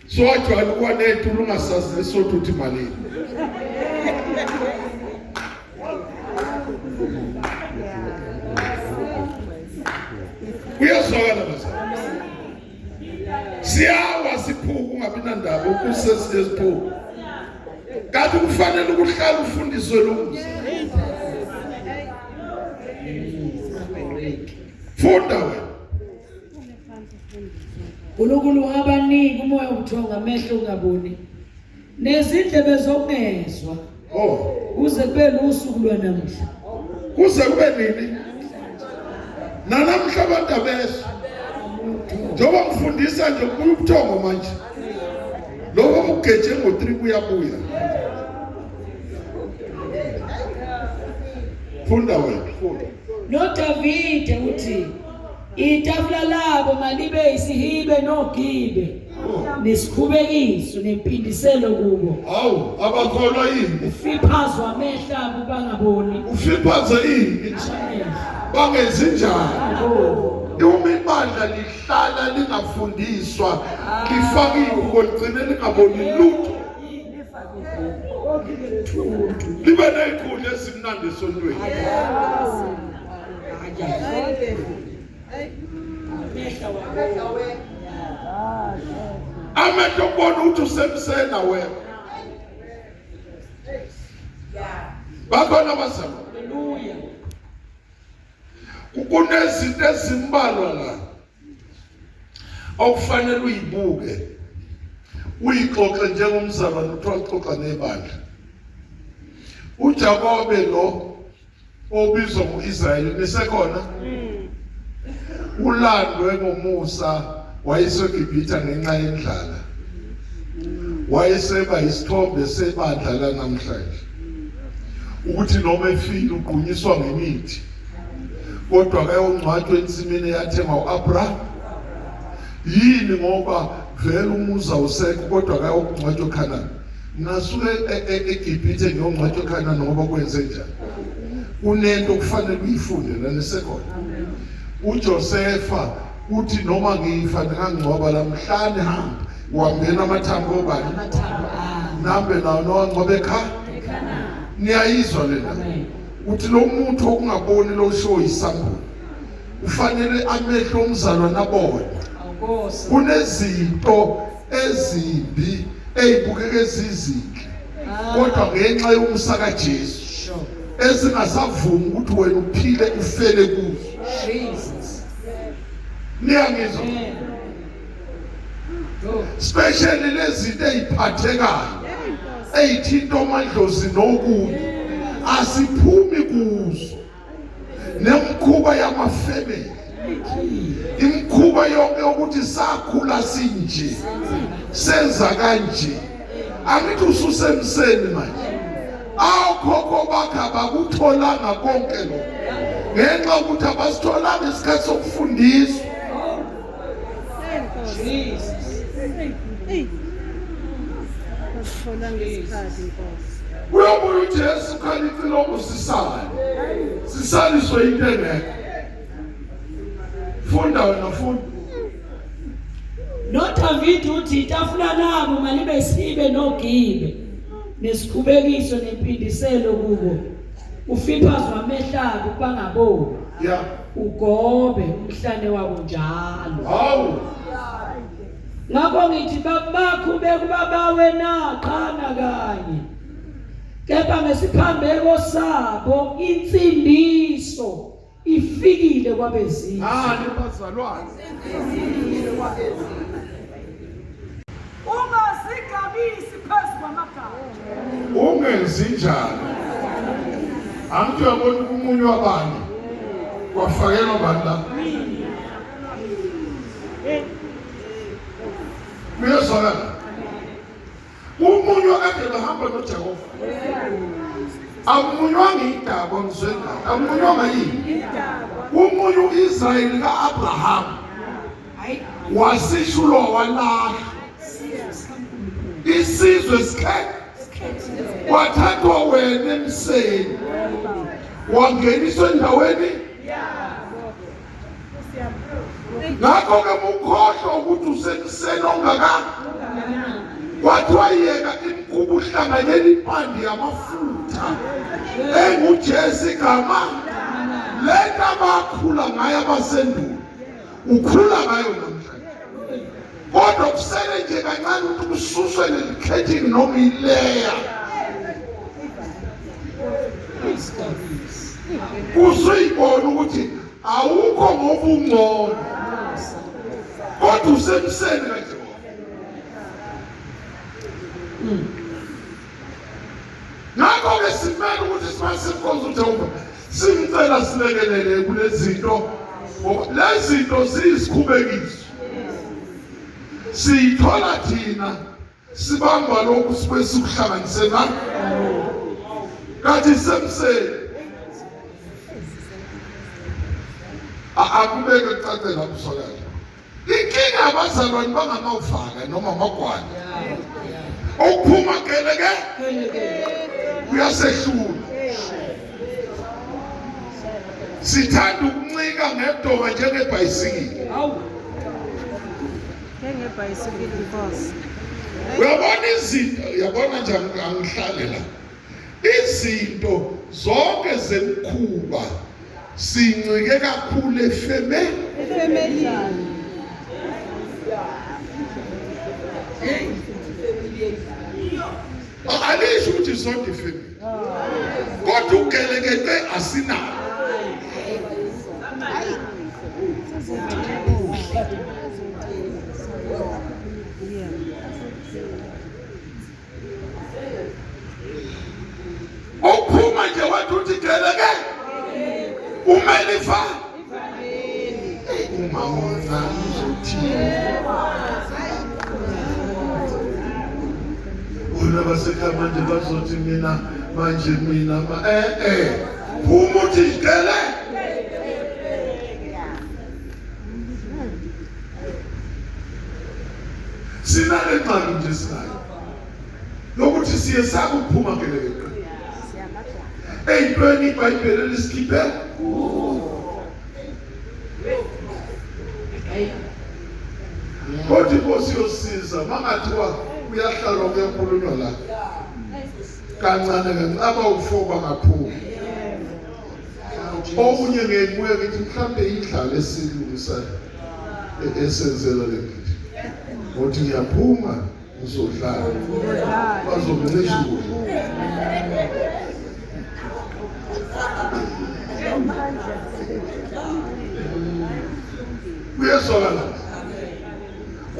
So wajwayela ukuba ney'tulo ungasazi nesotho ukuthi malini. Kuyazwakala bazali. Siyawa siphuka ungabi nandaba ukusesinye siphuka. Kanti kufanele ukuhlala ufundiswe lo musa. Funda wena. uNkulunkulu wabanika umoya wobuthongo, amehlo okungaboni nezindlebe zokungezwa. Oh, kuze kube lusuku lwanamhla. Kuze kube nini? Nanamhla abantu abezwa. Njengoba ngifundisa nje kubuya ubuthongo manje. Lokho kugeje ngo-3 kuyabuya. Funda wena, funda. NoDavide uthi itafula labo malibe isihibe nogibe nesikhubekiso nempindiselo kubo. Hawu, abakholwa yini? Ufiphazwa amehlo abo bangaboni. Ufiphaze yini? Bangenzi njani? Uma ibandla lihlala lingafundiswa, lifake iy'buko ligcine lingaboni lutho. Libe ney'khundla ezimnandi esontweni. Amehlo okubona ukuthi usemsena wena. Bakhona abazalwane. Haleluya. Kunezinto ezimbalwa la okufanele uyibuke uyixoxe njengomzalwane uthi waxoxa nebandla. uJakobe lo obizwa ngo-Israyeli nisekhona ulandwe ngomusa wayeseGibhithe ngenxa yendlala wayeseba isithombe sebandla lanamhlanje. Ukuthi noma efile ugqunyiswa ngemithi. Kodwa kayongcwatshwa ensimini eyathengwa uAbraham. Yini ngoba vele umuzi awusekho kodwa kayongcwatshwa eKhanani. Ngasuke eGibhithe ngiyongcwatshwa eKhanani ngoba kwenze njani? Kunento kufanele uyifunde nanisekhona. UJosefa uthi noma ngifa ningangcwaba lamhlane hamba wangena amathambo obani Amathambo ami. nambe nawo nowangcwaba ekhaya niyayizwa le ndaba uthi lo muntu okungaboni lo show isambulo ufanele amehlo omzalwane abone Awukosi. kunezinto ezimbi eyibukeka ezizinhle kodwa ngenxa yomsa kaJesu Sure. ezingasavumi ukuthi wena uphile ufele kuzo Jesus. niyangizwa Amen. Go. especially lezinto eziphathekayo eyithinta amadlozi nokunye asiphumi kuzo nemkhuba yamafemeli imkhuba yonke yokuthi sakhula sinje senza kanje angithi ususemseni manje awukhokho bakhe abakutholanga konke lokho ngenxa yokuthi abasitholanga isikhathi sokufundiswa Jesus. Wasithola ngesikhathi Nkosi. Uyobuya uJesu khona icilongo sisale. Sisaliswe into engekho. Funda wena funda. NoDavid uthi itafula labo malibe sibe nogibe nesikhubekiso nempindiselo kubo. Ufiphazwa amehlo abo bangaboni. Yeah. Ugobe umhlane wabo njalo. Hawu. Ngakho ngithi bakhubeka babawe na qhana kanye. Kepha ngesiphambeko sabo insindiso ifikile kwabezizwe. Ngani bazalwane? Ungazigabisi phezu kwamagatsha. Ungenzi njalo. Angithi uyabona umunye wabantu kwafakelwa abantu la. Kuyezwakala. Umunye kade behamba noJehova. Akumunywanga idakwa ngizwe ngathi. Akumunywanga yini? Umunye uIsrayeli kaAbraham. Wasishulwa walahlwa. Isizwe sikhethe wathathwa wena emseni wangeniswa endaweni ngakho-ke mukhohlwa ukuthi usemseni ongaka kwathiwa yeka imkhuba uhlanganyela impande yamafutha enguJesu igama lento abakhula ngayo abasendulo ukhula ngayo namhlanje kodwa kusele nje kancane ukuthi kususwe leli khethini noma ileya usuyibona ukuthi awukho ngoba ungcono kodwa usemseni kaJehova ngakho-ke simele ukuthi simasimkhonza uJehova simcela silekelele kulezinto ngoba lezinto ziyisikhubekiso siyithola thina sibamba lokhu sibe sikuhlanganise na kathi semseni akubeke kucace lapho sokala inkinga abazalwane bangamavaka noma amagwala okuphuma geleke kuyasehlula sithanda ukuncika ngedonga njengebhayisikili Njengebhayisikili Nkosi. Uyabona izinto, uyabona nje angihlale la. Izinto zonke zemkhuba sincike kakhulu efeme Efemelini. Alisho ukuthi zonke ifemeli. Kodwa ugelekete asinawo. Uphuma nje wathi uthi geleke. Umele ifa. Umama omncane uzothini? Induna basekhaya manje bazothi mina manje mina ma eh eh phuma uthi dele. Sinale ngxaki nje sinayo lokuthi siye sakuphuma gelekeqe eyintweni iBhayibheli elisikhiphe. Kodwa inkosi yosiza mangathiwa kuyahlalwa kuyakhulunywa la kancane kancane abawu-4 bangaphumi. Okunye ngibuye ngithi mhlawumbe indlala esilungisa esenzela le ngithi ngothi ngiyaphuma ngizodlala bazonginisha ukudla. Kuyezwakala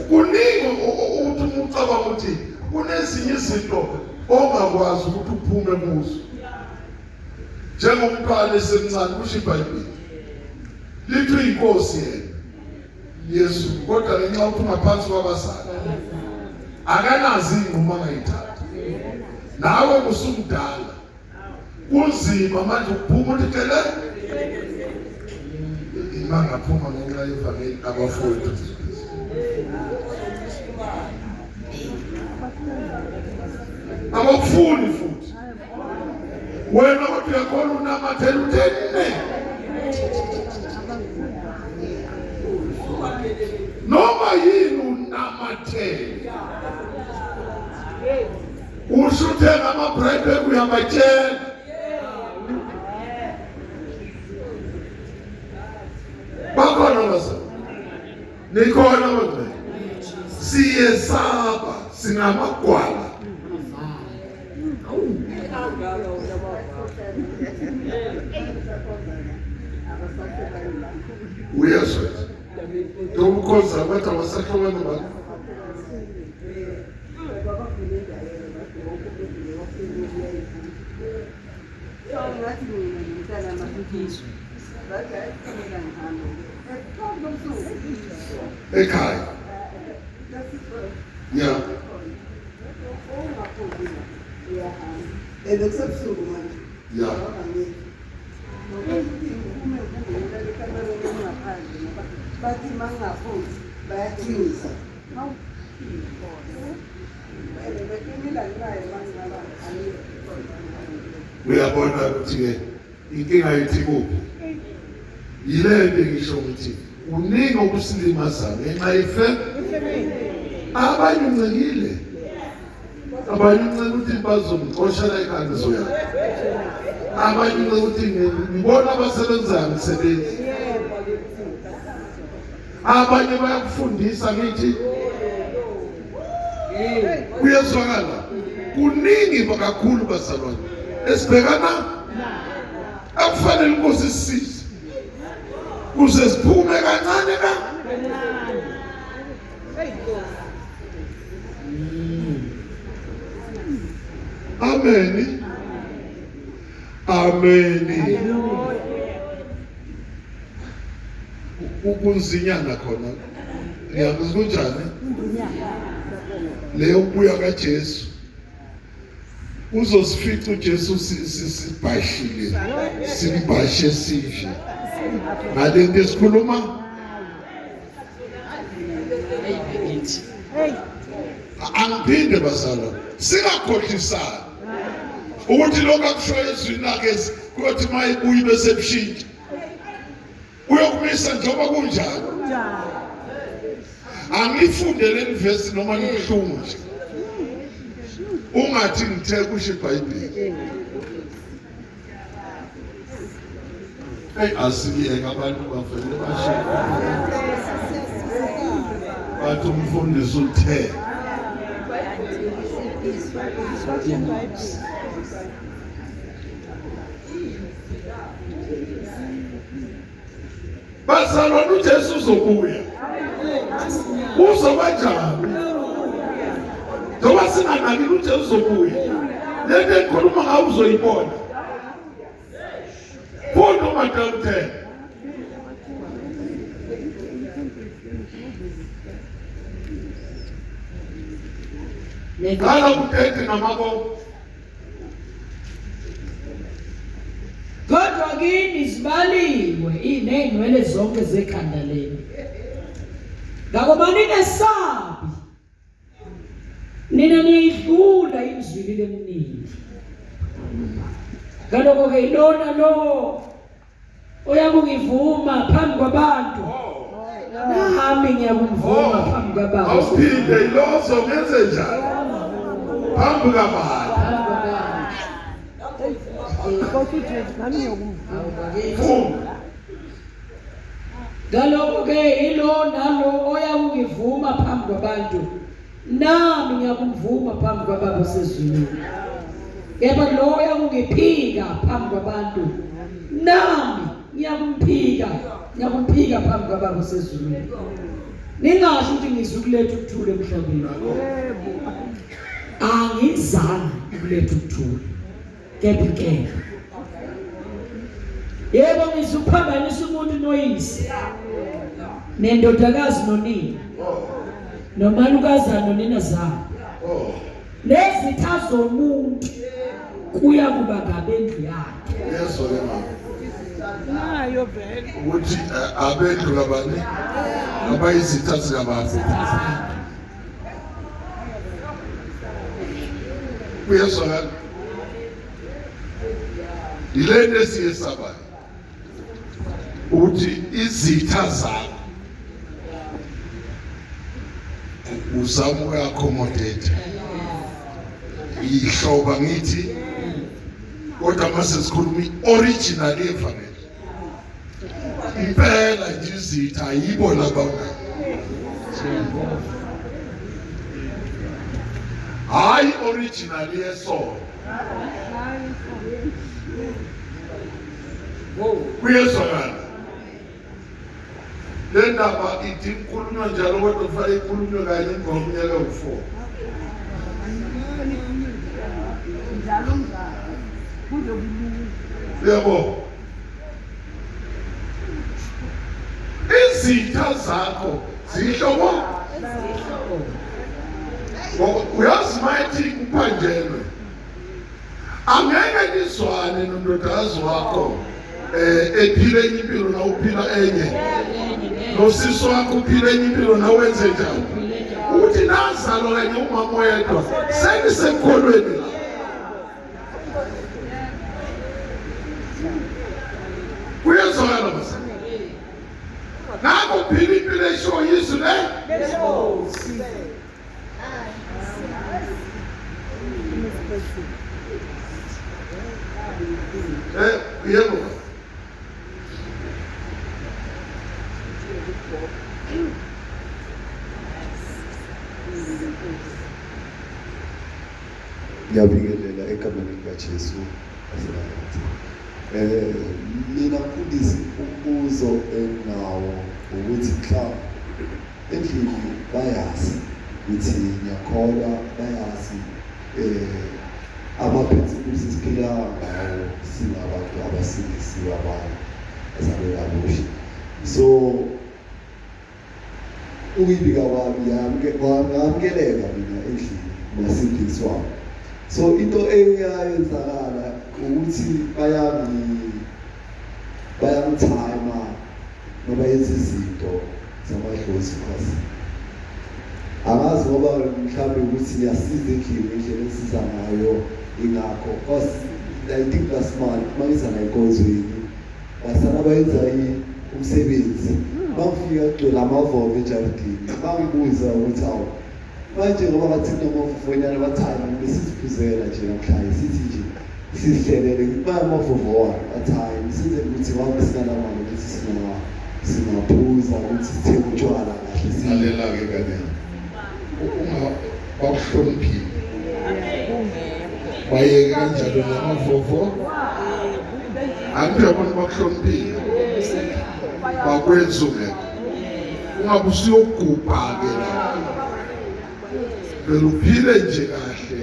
kuningi ukuthi uma ucabanga ukuthi kunezinye izinto ongakwazi ukuthi uphume kuzo njengomntwana esemncane, kusho iBhayibheli lithi uyinkosi yena Yesu, kodwa ngenxa yokuthi ungaphansi kwabazali akanazi iy'nqumo angayithatha. Nawe usumdala kunzima manje ukuphuma uthi cele ima ngaphuma ngenxa yevangeli abafowethu. Abakufuni futhi wena kodwa uyakhona unamathela utheni noma yini unamathele usho uthenga ama-bribe uyabatshela bakhona basa nikhona kodwa siyesaba singamagwala. Uyezwa ntobukhonza abantu abasahlobene bantu. Ekhaya ya And kusebusuku manje. Ya. Bathi mangingafundi bayaqinisa. Uyabona ukuthi-ke inkinga yethu ikuphi? Yile nto ngisho ngithi kuningi okusilimaza ngenxa ife abanye uncikile abanye uncike ukuthi bazomxosha la ekhaya ngizoya abanye uncike ukuthi ngibona abasebenzayo ngisebenzi abanye bayakufundisa ngithi kuyezwakala kuningi kakhulu bazalwane esibhekana akufanele inkosi isisize kuze siphume kancane ka ameni ameni ukunzinyana khona ngiyakuzwa kunjani leyo kubuya kaJesu uzosifica uJesu sibhashile simbashe sinje ngalento esikhuluma angiphinde bazalwa singakhohlisani ukuthi lokhu akushoyo ezwini lakhe kuyothi uma ibuye bese bushintsha uyokumisa njengoba kunjalo. Angifunde leli vesi noma libuhlungu nje, ungathi ngithe kusho iBhayibheli. Hey, asikiyeke abantu bavele bashe bathi umfundisi uthe bazalwane uJesu uzobuya uzoba njani njengoba singanakile uJesu uzobuya lento engikhuluma ngayo uzoyibona funda uMateyu 10 Qala kudede namabomu. Kodwa kini zibaliwe inezinwele zonke zekhanda lenu. Ngakho maningesabi. Nina niyidlula imizwili leminingi. Ngalokho-ke ilona lo oyakungivuma phambi kwabantu. Nami ngiyakumvuma phambi kwabantu. Awuphinde ilozo ngenze njani? Phambi kwabantu. Phambi kwabantu. Nkosi uJesu nami ngiyokumvuma. Vuma. Ngalokho-ke ilo nalo oyakungivuma phambi kwabantu, nami ngiyakumvuma phambi kwaBaba osezulwini. Kepha lo oyakungiphika phambi kwabantu, nami ngiyakumphika, ngiyakumphika phambi kwaBaba osezulwini. Ningasho ukuthi ngizukuletha ukuthula emhlabeni. Angizange ukuletha ukuthula. Kepha inkemba. Yebo ngizuphambanisa umuntu noyise. Nendodakazi nonina. Nomalukazana noninazala. Nezitha zomuntu kuya kuba ngabendlu yakhe. Yeso ke mama. Nayo vele. Ukuthi abendlu kabani? Abayizitha zikabani? Kuyezwakala. Yilento esiyesabayo. Ukuthi izitha zakho uzama ukuaccommodate. Ihloba ngithi kodwa mase sikhuluma i-original yevangeli. Impela nje izitha ayibo laba. Hayi original yesono. Kuyezwakala. Le ndaba ithi ikhulunywa njalo kodwa kufanele ikhulunywe kanye emva kweminyaka ewu-4. Njalo njalo. Kuze kulunge. Yebo. Izitha zakho zihlobo uyazi mayethi kuphanjelwe angeke nizwane nondodakazi wakho ephila enye impilo na uphila enye nosisi wakho uphila enye impilo na wenze njani ukuthi nazalwa kanye umama oyedwa senisekholweni la kuyezwakala basa ngakho phila impilo eshoyo izwi le yebo Ngiyabingelela egameni likaJesu waseNazaretha. Mina mfundisi umbuzo enginawo ukuthi mhlawumbe endlini bayazi ukuthi ngiyakholwa bayazi ama-principles esiphila ngawo singabantu abasindisiwe abazalwe kabusha. So ukuyibika kwami ngamukeleka mina endlini ma-siblings wami. So into eyayenzakala ukuthi bayangithayima noma yenza izinto zamadlozi because angazi ngoba mhlawumbe ukuthi ngiyasiza endlini ngendlela engisiza ngayo ingakho because I think last month mangiza la enkonzweni basala bayenza umsebenzi bangifika kugcwele amavovo ejaridini bangibuza ukuthi awu manje ngoba bathi kunomavovonyana bathi hayi besiziphuzela nje namhlanje sithi nje sizihlelele ngithi baya amavovo wami bathi hayi size ukuthi wami sinanamali ukuthi singaphuza ukuthi sithenge utshwala kahle Lalela-ke kanye unga bakuhloniphile bayeke kanjalo namavovo angithi uyabona bakuhloniphile bakwenza ungekho ungabe usuyogubha-ke la vele uphile nje kahle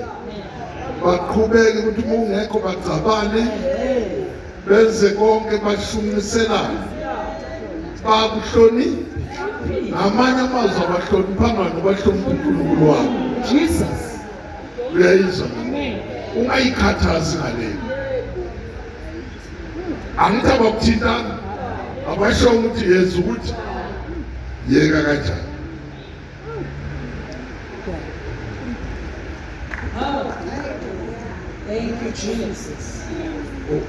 baqhubeke ukuthi uma ungekho bagcabane benze konke bashunqiselane bakuhloniphe. Ukuphila. Ngamanye amazwi abahloniphanga nobahlonipha uNkulunkulu wabo. Jesus. Uyayizwa? Amen. Ungayikhathazi ngaleyo. Angithi abakuthintanga, abasho ukuthi yenza ukuthi yeka kanjani. Oh. Thank you, Jesus.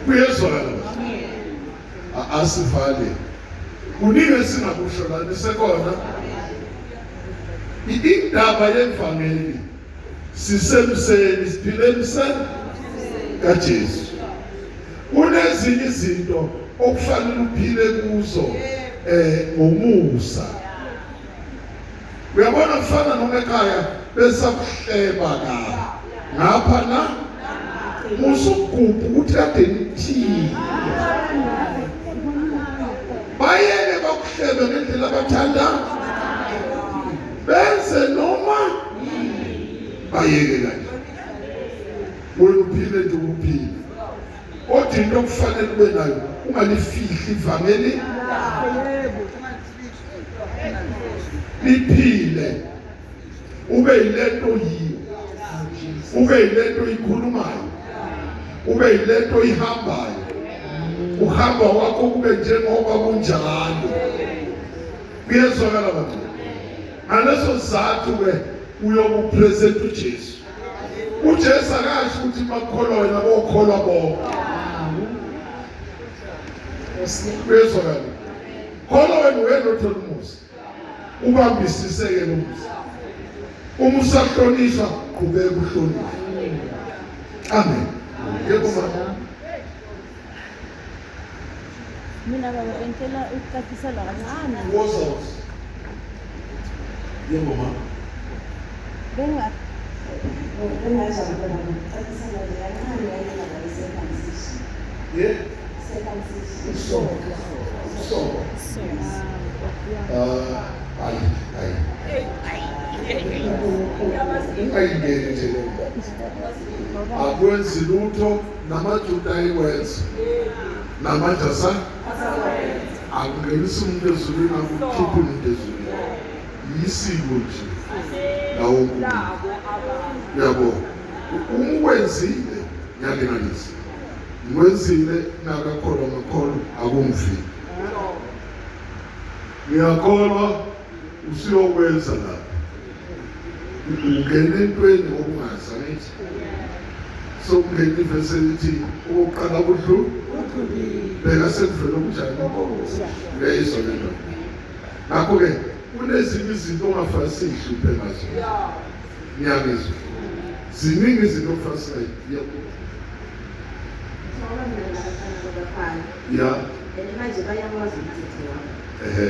Kuyezwakala. Asivale. Kuningi esingakusho la nisekhona. Indaba yevangeli sisemseni siphile emseni kaJesu. Kunezinye izinto okufanele uphile kuzo ngomusa. Uyabona kufana noma ekhaya besakuhleba ka ngapha na musugubha ukuthi kade nithini. Bayeke bakuhlebe ngendlela abathanda benze noma bayeke kanje. Wena uphile nje ukuphila. Kodwa into okufanele ube nayo ungalifihli ivangeli liphile ube yilento yiyo ube yilento ikhulumayo ube yilento ihambayo uhamba wakho kube njengoba kunjalo kuyezwakala bantu ngaleso sizathu ke uyokupresent uJesu uJesu akasho ukuthi makholwa wena bokholwa bonke kuyezwakala kholwa wena wena othola umusa ubambisise-ke lo musa uma usahlonishwa qhubeka uhlonishwe amen yebo mama Mina baba bengicela ukucaciselwa kancane. Woza woza. Yebo mama. Benga bengazama khona ukucaciselwa nje kancane ngale ndaba ye-circumcision. Yeah. Circumcision. Usoko. Usoko. Ah, ayi, ayi. Ungayingeni nje leyo ndaba. Akwenzi lutho namaJuda ayikwenza. Namanje asa akungenisi umuntu ezulwini akukhiphi umuntu ezulwini. Yisiko nje lawo umuntu. Uyabo? Uma ukwenzile ngiyalinganisa. Ngikwenzile ngakakholwa ngakholwa akumviki. Ngiyakholwa usuyokwenza lapho. Ungena entweni ngokungazi angithi. So ungena ivesi elithi okokuqala kudlu bheka sekuvele okunjani uyayizwa le nto. Ngakho-ke kunezinye izinto ongafanele siyihluphe ngazo. Ngiyangizwa. Ziningi izinto okufanele singayi. Ngoba mina nabafana babafana. Ya. And manje bayawazi umthetho wami. Ehhe.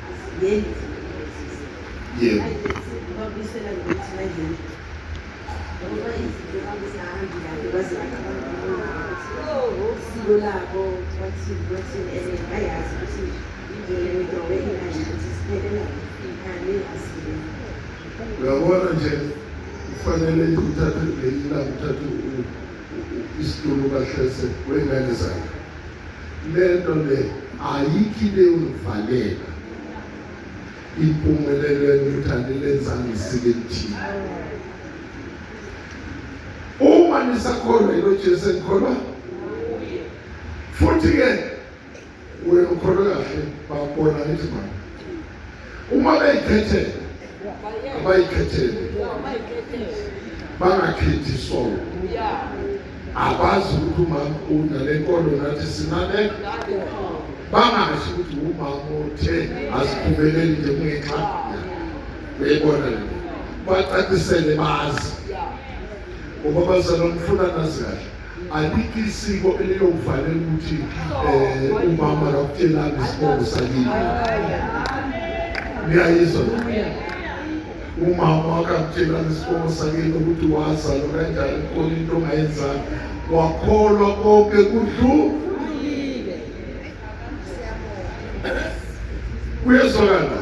Asingeni. Yebo. Babuyisela ngokuthi manje ngoba izinto bazihambi kahle baze bacabanga ukuthi usiko labo bathini bathini and bayazi ukuthi into le kanje ukuthi siphelela ikhani asile. Uyabona nje kufanele uthathe leli langa uthathe isitulo kahlese wengane zakhe. Lento le ayikho into eyonivalela impumelelo yokuthi anilenzanga isiko elithile. Uma nisakholwa yilo Jesu engikholwa futhi-ke wena ukholwe kahle babona ngithi mama uma beyikhethela abayikhethele bangakhethi isolo abazi ukuthi umama unale nkolo nathi sinale bangasho ukuthi umama othe asiphumeleli nje kungenxa uyayibona le bacacisele bazi ngoba bazalwane ngifuna nazi kahle alikho isiko eliyokuvalela ukuthi umama akakutshelanga isibongo sakini niyayizwa umama akakutshelanga isibongo sakini ukuthi wazalwa kanjani khona into ongayenzanga wakholwa konke kudlu kuyezwakala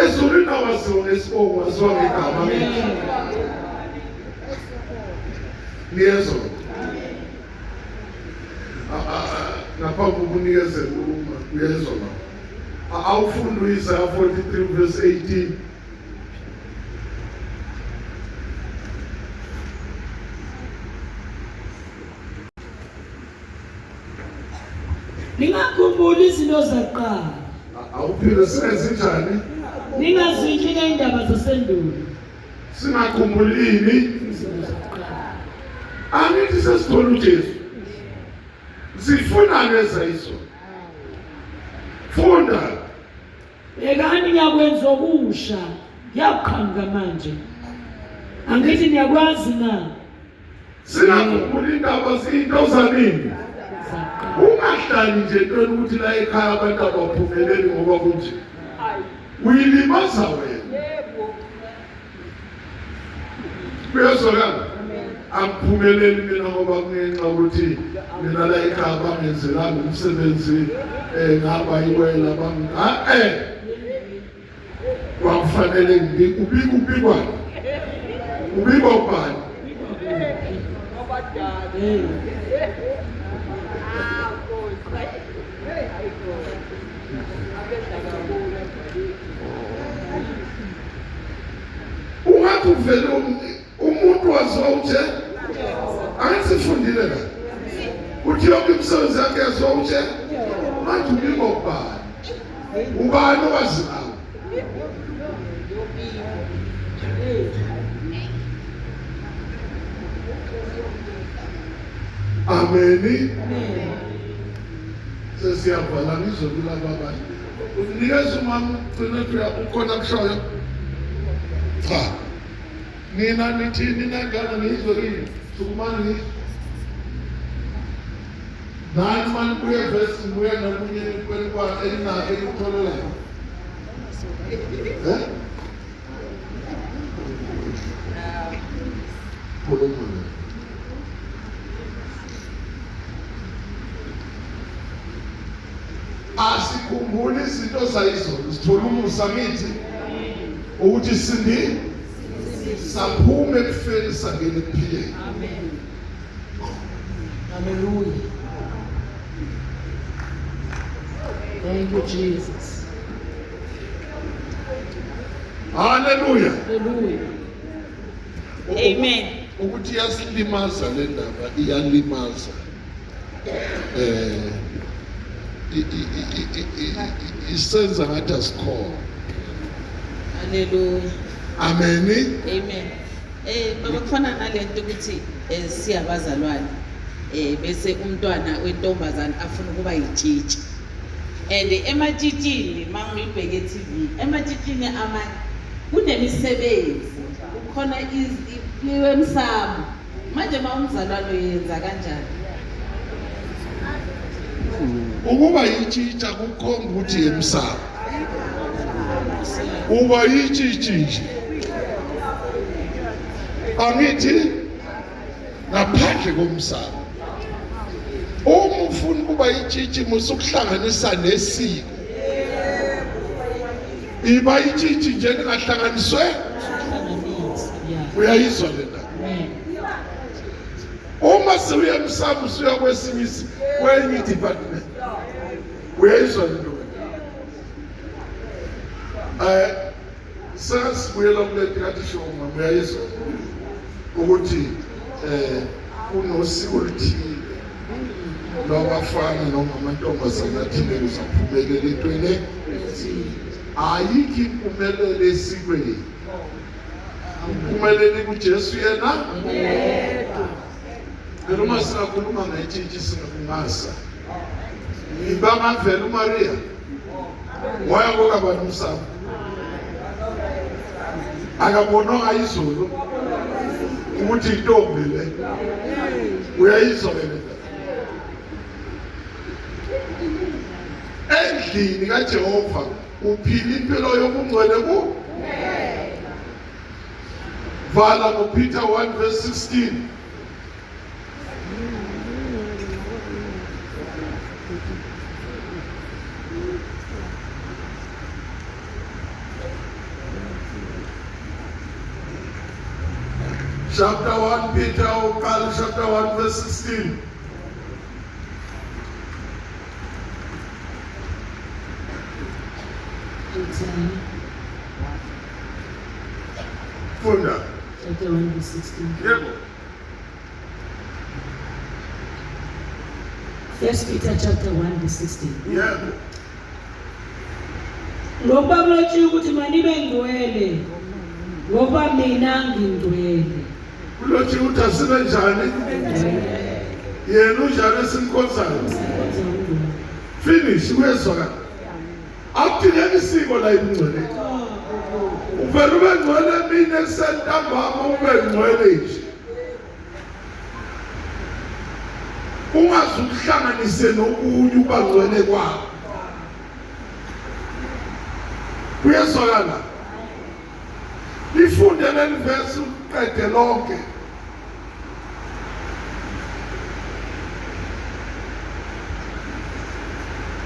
ezulwini awaziwa ngesibongo waziwa ngegama ngithi niyezwa ngaphambi kokunikezela uma uyezwa mama Awufunde uIsaya 43 verse 18. Ningakhumbuli izinto zakuqala. Awuphile singenzinjani? Ningazidli ngey'ndaba zasendulo. Singakhumbuli ini? Izinto zakuqala. Angithi sesithola uJesu. Sifuna leza izolo. Funda. Yekani ngiyakwenza okusha. Kuyakuqhamuka manje. Angithi niyakwazi na? Singakhumbula indaba zinto zanini. Ungahlali nje entweni ukuthi la ekhaya abantu abaphumeleli ngoba kunje. Uyilimaza wena. Kuyezwakala? Angiphumeleli mina ngoba kungenxa ukuthi mina la ekhaya bangenzelanga umsebenzi um ngaba iwela bang eh kwakufanele ngibike ubika ubikwa ubikwa ubani ungathi uvele umuntu waziwa uthe angisifundile la uthi yonke imisebenzi yakhe yaziwa uthe manje ubikwa ubani Ubani owazi ngawo? Ameni. Sesiyavala ngizwe kulaba abantu. Unikeza umama ugcina ethi ukhona kushoyo. Cha. Nina nithini nangane ngizwe kini. Sukumani ngizwe. Nani manibuye vesi nibuye nokunye kwenikwa elinakho enikutholelayo. Eh? Khuluma. Asikhumbuli izinto zayizolo, sithola umusa ngithi ukuthi sindi saphuma ekufeni sangena ekuphileni. Amen. Hallelujah. Thank you, Jesus. Hallelujah. Hallelujah. Amen. Ukuthi iyasilimaza le ndaba iyalimaza. Eh isenza ngathi asikhona. Hallelujah. Amen. Amen. Eh baba kufana nalento ukuthi eh, siyabazalwane eh bese umntwana wentombazane afuna ukuba yitshitshi. And ematshitshini mangibheke TV ematshitshini amanye kunemisebenzi kukhona ipliwe emsamo. Manje uma umzalwane uyenza kanjani? Ukuba yitshitsha kukhomba ukuthi yemsamo. Uba yitshitshi nje. Angithi ngaphandle komsamo. Uma ufuna ukuba yitshitshi musukuhlanganisa nesiko. Iba yitshitshi nje lingahlanganiswe. Uyayizwa le ndaba. Uma sewuya emsamo usuya kwesinye kwenye department. Uyayizwa le nto. Eh sesibuyela kule nto kade isho umama uyayizwa ukuthi eh kunosiko oluthile lwabafana noma amantombazane athile uzaphumelela entweni ayikho impumelelo esikweni impumelelo kuJesu yena phela uma singakhuluma ngayitshintshi singakungasa ibangavela uMaria waya kokabani umsamo akabonwanga izulu ukuthi intombi le uyayizwa ke le endlini kaJehova uphila impilo yobungcwele ku vala ngoPeter 1 verse 16 Chapter 1 Peter uqala chapter 1 verse 16 Uthini? Funda. Chapter 1 verse 16. Yebo. First Peter chapter 1 verse 16. Yebo. Ngokuba kulotshiwe ukuthi manibe ngcwele ngokuba mina ngingcwele. Kulotshiwe ukuthi asibe njani? Yena unjani esimkhonzayo? Kodwa ungcwele. Finish kuyezwakala. Akudingeki isiko la ebungcweleni. Uvele ube ngcwele emini esentambama ube ngcwele nje. Ungaze ukuhlanganise nokunye uba ngcwele kwakho. Kuyezwakala. Lifunde leli verse uqede lonke.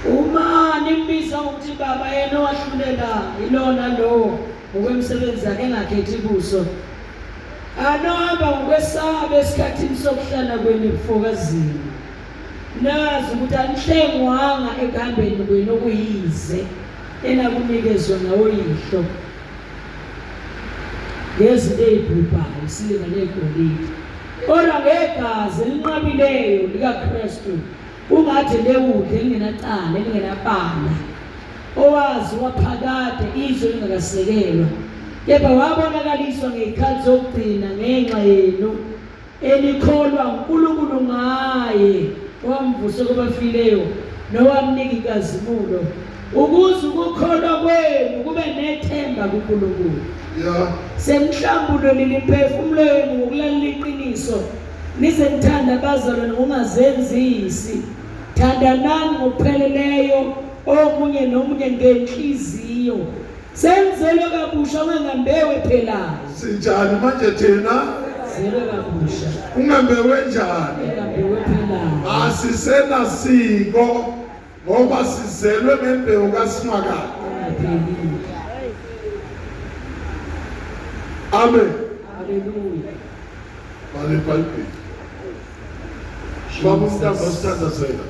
Uma nimbiza ukuthi baba yena owahlulela ilona lowo ngokwemisebenzi yakhe engakhethi buso. Anohamba ngokwesaba esikhathini sokuhlala kwenu ebufokazini. Nazi ukuthi anihlengwanga ekuhambeni kwenu okuyize enakunikezwa ngawoyihlo. Ngezinto ezibhubhayo isiliva negolide. Kodwa ngegazi elinqabileyo likaKristu ungathi lewundlu elingenacala elingenabala owazi waphakade izwe lingakasekelwa kepha wabonakaliswa ngezikhathi zokugcina ngenxa yenu enikholwa uNkulunkulu ngaye owamvusa kwabafileyo nowamnika inkazimulo ukuze ukukholwa kwenu kube nethemba kuNkulunkulu. Yeah. Senihlambululile imiphefumulo yenu ngokulalela iqiniso nize nithande abazalwane ngokungazenzisi. Thandanani ngokupheleleyo omunye nomunye ngenhliziyo. Senzelwe kabusha ungangambewu ephelayo. Sinjani manje thina? Zelwe kabusha. Ungambewu njani? Engambewu ephelayo. Asisenasiko ngoba sizelwe ngembewu kaSimakade. Engaphelile. Amen. Haleluya. Bale iBhayibheli. Baba umntamba sithandazela.